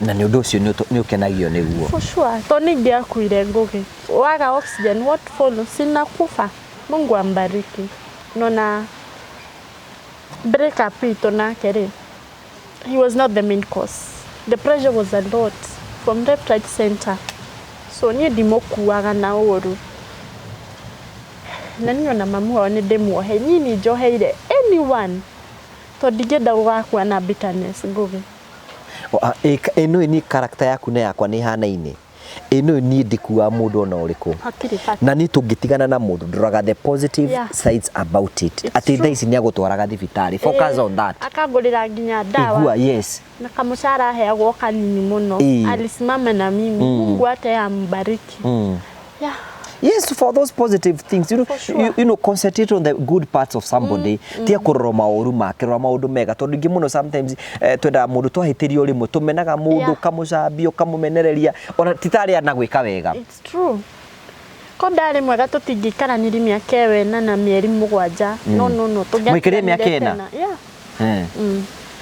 Na nĩ ũndũ ũcio nĩ ũkenagio nĩguo. For sure. To ningĩakuire, Ngũgĩ. Waga oxygen, what follows? Sinakufa. Mungu ambariki. Nona break up itũ nake rĩ, he was not the main cause. The pressure was a lot from left, right, center. So niĩ ndimũkuaga na ũru. Na niĩ ona mamu wao nĩ ndĩmuohe. Niĩ nĩ njoheire anyone. Tondũ ndingĩenda gũgakua na bitterness, Ngũgĩ. Ĩno nĩ character yaku na yakwa nĩ ihanaine. Ĩno niĩ ndikuaga mũndũ ona ũrĩkũ. Hatirĩ bata. Na niĩ tũngĩtigana na mũndũ, ndoraga the positive sides about it. It's Atĩ true. thaa ici nĩ agũtwaraga thibitarĩ, focus on that. Akangũrĩra nginya ndawa. Igua, yes. Na kamũcara aheagwo kanini mũno. Alisimama na mimi. Mungu hata yeye ambariki. Yeah. Yes, for those positive things, you know, For sure. you know, concentrate on the good parts of somebody. Tia kũrora maũru make, rora maũndũ mega, tondũ ingĩ mũno sometimes twendaga mũndũ twahĩtĩrio rĩmwe tũmenaga mũndũ, ũkamũcambia, ũkamũmenereria, ona ti tarĩ ana gwĩka wega. It's true. Ko ndarĩ mwega tũtingĩikaranĩri mĩaka ĩyo ĩna na mĩeri 7. No, no, no. Mwaikarire mĩaka Tũngĩatiganire ĩna? tena. Yeah.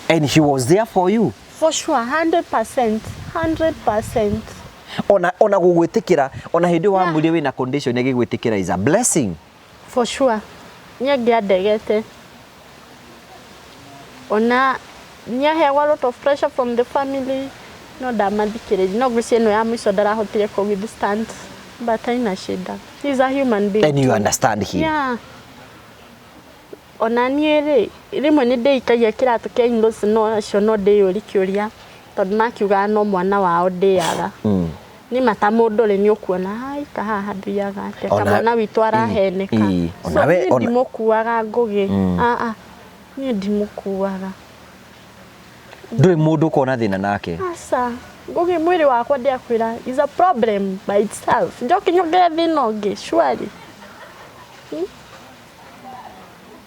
And he was there for you. For sure, 100%. 100%. Ona gũgwĩtĩkĩra, ona hĩndĩ ĩyo wamwĩrire wĩna condition ĩgĩgwĩtĩkĩra is a blessing. For sure. Niĩ ngĩandegete. Ona nĩaheagwo a lot of pressure from the family, no ndamathikĩrĩria. No ngwĩciria ĩno ya mũico ndarahotire kũ withstand, but haina shida. He's a human being. And you understand him. Yeah. Ona niĩ rĩ, rĩmwe nĩ ndĩikagia kĩratũ kĩa in-laws, no acio no ndĩyũri kĩũria tondũ makiugaga no mwana wao ndĩaga. Nĩ mata mũndũ rĩ, nĩ ũkuona haika haha thiaga atĩa, kamwana witũ araheneka. So Ona we- niĩ ndimũkuaga Ngũgĩ. Ah, ah. Niĩ ndimũkuaga. Ndũrĩ mũndũ ũkona thĩna nake. Aca. Ngũgĩ, mwĩrĩ wakwa ndiakwĩra is a problem by itself. Njoke nyongerere thĩna ũngĩ, surely.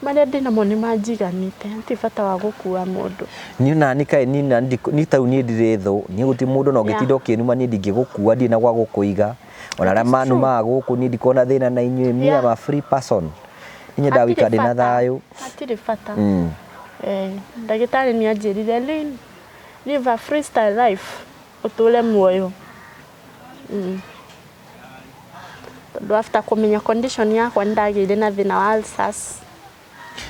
Marĩa ndĩnamo nĩ manjiganĩte, hatirĩ bata wa gũkua mũndũ. Niĩ ona niĩ kaĩ niĩ na niĩ tarĩu niĩ ndirĩ thũ, niĩ gũtirĩ mũndũ ona ũngĩtinda ũkĩnuma, niĩ ndingĩgũkua, ndirĩ na gwa gũkũiga. Ona arĩa It's true. manumaga gũkũ, niĩ ndikona thĩna na inyuĩ. Me am a free person. Niĩ nyendaga gũikara ndĩna thayũ. Hatirĩ bata. Ndagĩtarĩ nĩ anjĩrire, "Lynn, live a freestyle life, ũtũre muoyo." Tondũ after kũmenya condition yakwa, nĩ ndagĩire na thĩna wa ulcers.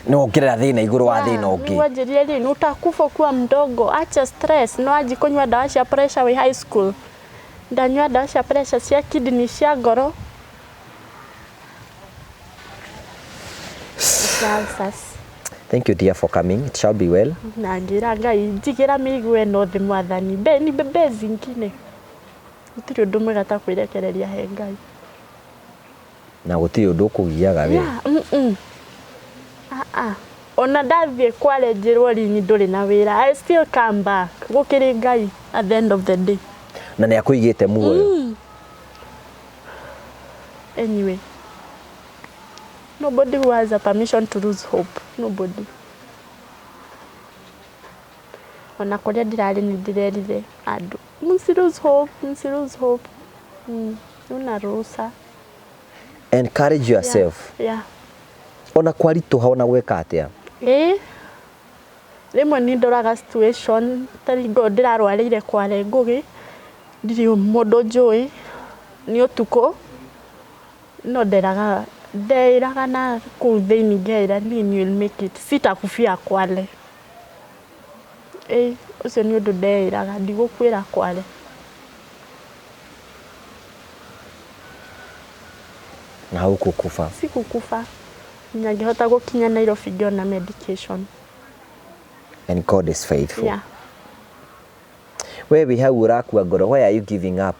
Nĩ wongerera thĩna igũrũ wa thĩna ũngĩ. Nĩguo anjĩrire, "Lynn, utakufa ukiwa mdogo, acha stress." No anji kũnyua ndawa cia pressure wĩ high school. Ndanyua ndawa cia pressure, cia kidney, cia ngoro, cia ulcers. Thank you, dear, for coming. It shall be well. Na ngĩra Ngai, njigĩra mĩrigo ĩno thĩ, Mwathani, be ni bebe zingine. Gũtirĩ ũndũ mwega ta kwĩrekereria he Ngai. Na gũtirĩ ũndũ ũkũgiaga we. Yeah, Ah, ah. Ona ndathiĩ kware njĩrwo rini ndũrĩ na wĩra, I still come back. Gũkĩrĩ Ngai at the end of the day. Na nĩ akũigĩte muoyo. Anyway, nobody who has a permission to lose hope. Nobody. Ona kũrĩa ndĩrarĩ nĩ ndĩrerire andũ, msi lose hope, msi lose hope. Una ruhusa. Encourage yourself. Ona kwaritũha, ona gwĩka atĩa. Ĩĩ, rĩmwe nĩ ndoraga situation ta ringo ndĩrarwarĩire Kware, Ngũgĩ, ndirĩ mũndũ njũĩ, nĩ ũtukũ, no nderaga, ndeĩraga na kũu thĩinĩ, ngeĩra, "Lynn, you will make it, sitakufia Kwale." Ĩĩ, ũcio nĩ ũndũ ndeĩraga, ndigũkuĩra Kwale. Na haukukufa. Sikukufa, nginya ngĩhota gũkinya Nairobi ngĩona medication. And God is faithful. Yeah. We wĩ hau ũrakua ngoro, why are you giving up?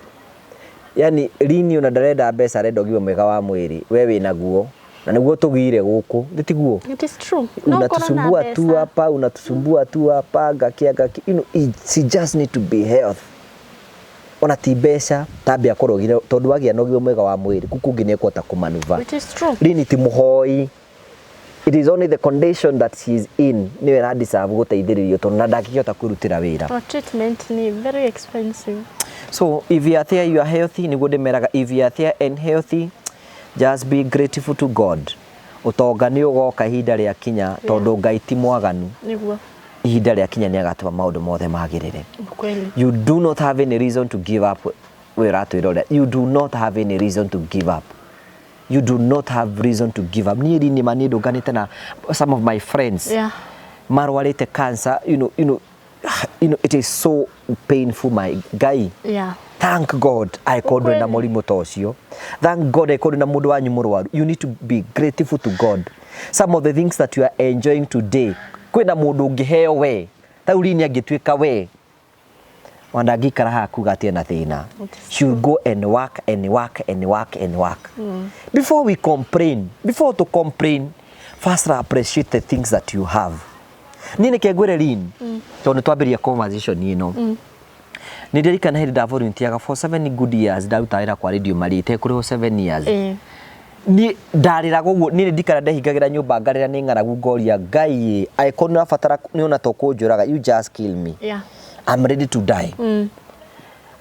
Yani Lini ona ndarenda mbeca, arenda ũgima mwega wa mwĩrĩ. We wĩ naguo na nĩguo tũgire gũkũ, nĩ tiguo? It is true. No ũkorwo na Unatusumbua tu mbeca. hapa, unatusumbua tu hapa, ngakia ngakia, you know, she just need to be health. Ona ti mbeca, tambia akorwo tondũ wagĩa na ũgima mwega wa mwĩrĩ, kũu kũngĩ nĩ ekũhota kũmanuva. It is true. Lini ti mũhoi. It is only the condition that she is in nĩyo ĩradeserve gũteithĩrĩrio, tondũ na ndangĩhota kwĩrutĩra wĩra. Our treatment ni very expensive. So if you are there, you are healthy, nĩguo ndĩmeraga, if you are there and healthy, just be grateful to God. Ũtonga nĩ ũgoka ihinda rĩa kinya, tondũ Ngai ti mwaganu. Nĩguo. Ihinda rĩa kinya nĩ agatũma maũndũ mothe magĩrĩre. Kweli. You do not have any reason to give up. We ũratwĩrorera, you do not have any reason to give up. You do not have reason to give up. Niĩ rini ma niĩ ndũnganĩte na some of my friends marwarĩte cancer, it is so painful, my guy. Thank God angĩkorwo ndũrĩ na Ukweli. mũrimũ ta ũcio. Thank God angĩkorwo ndũrĩ na mũndũ wanyu mũrwaru. You need to be grateful to God. Some of the things that you are enjoying today, kwĩna mũndũ ũngĩheo we, ta rĩu Lini angĩtuĩka we. Ona ndangĩikara haha kuga atĩ ena thĩna. She will go and work and work and work and work. Before we complain, before to complain, first appreciate the things that you have. Niĩ nĩke ngwĩre Lynn, tondũ nĩ twambĩrĩria conversation ĩno. Nĩ ndirikana hĩndĩ ndavolunteeraga for 7 good years, ndaruta wĩra kwa Radio Maria itekũrĩhwo 7 years. Niĩ ndarĩraga ũguo, niĩ nĩ ndikara ndehingagĩra nyũmba ngarĩra nĩ ng'aragu, ngoria Ngai, angĩkorwo nĩ ũrabatara nĩ ona to kũnjũraga, you just kill me. I'm ready to die.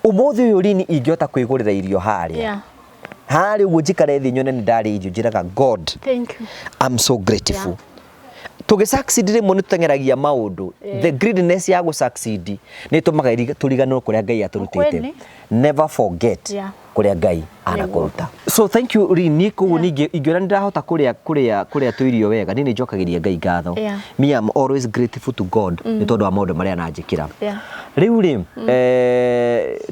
Ũmũthĩ ũyũ Lynn ingĩhota kwĩgũrĩra irio harĩa harĩa ũguo, njikare thĩ nyone nĩ ndarĩa irio, njĩraga God, Thank you. I'm so grateful. Tũgĩ succeed rĩmwe nĩ tũteng'eragia maũndũ. The greediness ya gũ succeed nĩ ĩtũmaga tũriganĩrwo kũrĩa Ngai atũrutĩte. Kweli. Never forget kũrĩa Ngai anakũruta. So thank you Lynn. Niĩ koguo ningĩ ingĩona nĩ ndahota kũrĩa kũrĩa kũrĩa tũirio wega, niĩ nĩ njokagĩria Ngai ngatho. Me, I'm always grateful to God nĩ tondũ wa maũndũ marĩa ananjĩkĩra. Rĩu rĩ,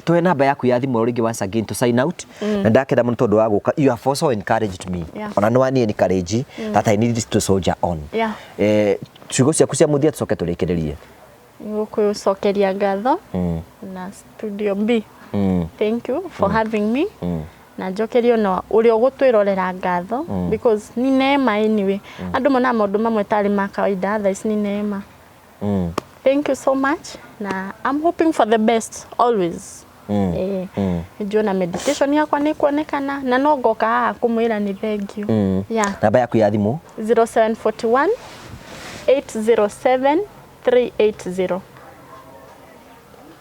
tũhe namba yaku ya thimũ rĩngĩ once again to sign out, na ndakena mũno tondũ wa gũka. You have also encouraged me. Ona nĩ wani encourage that I need to soldier on. Ciugo ciaku cia mũthia tũcoke tũrĩkĩrĩrie. Gũkũcokeria ngatho na Studio B. Thank you for having me. Na njokerio na ũrĩa ũgũtwĩrorera ngatho, because ni neema anyway. Andũ monaga maũndũ mamwe tarĩ ma kawaida, thaa ici ni neema. Thank you so much, na I'm hoping for the best always. Njuona meditation yakwa nĩ kuonekana na no ngoka haha kũmwĩra nĩ thank you. Yeah. Namba yaku ya thimũ? 0741 807 380.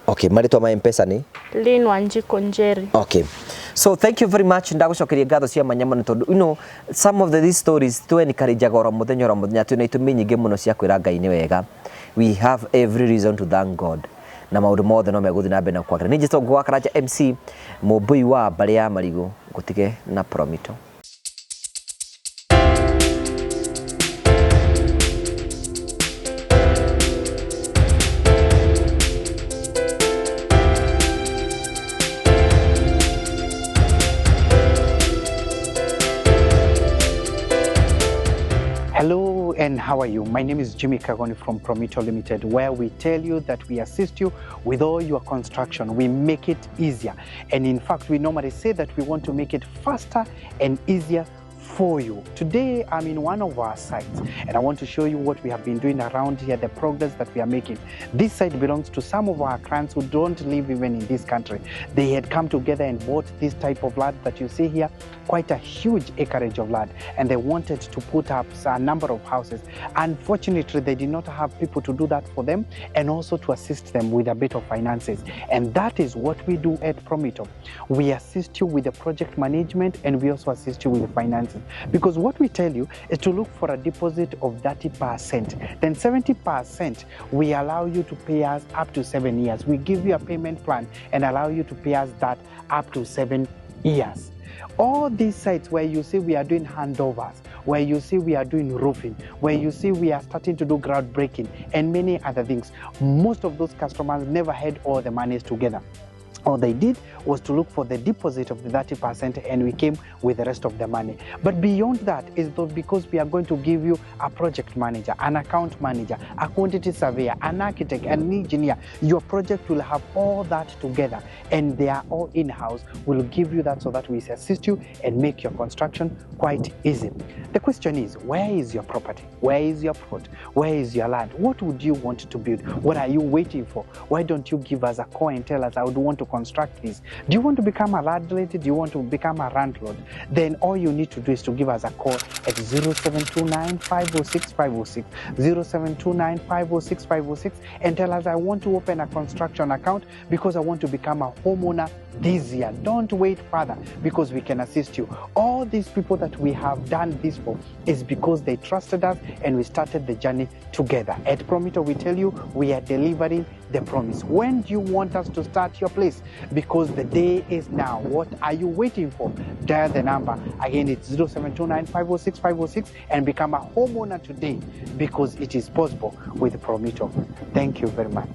Okay, marĩtwa ma M-Pesa nĩ? Lynn Wanjiku Njeri. Okay. So thank you very much, ndagucokeria ngatho cia mwanya mũno tondũ some of these stories tu encourageaga oro mũthenya oro mũthenya. Twĩna itũmi nyingĩ mũno cia kwĩra Ngai nĩ wega. We have every reason to thank God, na maũndũ mothe no megũthiĩ na mbere na kwagĩra. Nĩ njĩtwo Ngũgũ wa Karanja MC mũmbũi wa mbarĩ ya marigũ, ngũtige na Promito. Hello and how are you? My name is Jimmy Kagoni from Promito Limited, where we tell you that we assist you with all your construction. We make it easier. And in fact, we normally say that we want to make it faster and easier for you. Today, I'm in one of our sites and I want to show you what we have been doing around here, the progress that we are making. This site belongs to some of our clients who don't live even in this country. They had come together and bought this type of land that you see here, quite a huge acreage of land, and they wanted to put up a number of houses. Unfortunately, they did not have people to do that for them and also to assist them with a bit of finances. And that is what we do at Promito. We assist you with the project management and we also assist you with the finances. Because what we tell you is to look for a deposit of 30%. Then 70% we allow you to pay us up to 7 years. We give you a payment plan and allow you to pay us that up to 7 years. All these sites where you see we are doing handovers, where you see we are doing roofing, where you see we are starting to do groundbreaking and many other things, most of those customers never had all the monies together. All they did was to look for the deposit of the 30% and we came with the rest of the money. But beyond that is though, because we are going to give you a project manager, an account manager, a quantity surveyor, an architect, an engineer. Your project will have all that together and they are all in-house. We'll give you that so that we assist you and make your construction quite easy. The question is, where is your property? Where is your plot? Where is your land? What would you want to build? What are you waiting for? Why don't you give us a call and tell us, I would want to construct this? Do you want to become a landlady? Do you want to become a landlord? Then all you need to do is to give us a call at 0729 506 506, 0729 506 506, and tell us, I want to open a construction account because I want to become a homeowner this year. Don't wait further, because we can assist you. All these people that we have done this for is because they trusted us and we started the journey together. At Promito, we tell you we are delivering the promise. When do you want us to start your place? Because the day is now. What are you waiting for? Dial the number. Again, it's 0729 506 506 and become a homeowner today, because it is possible with Promito. Thank you very much.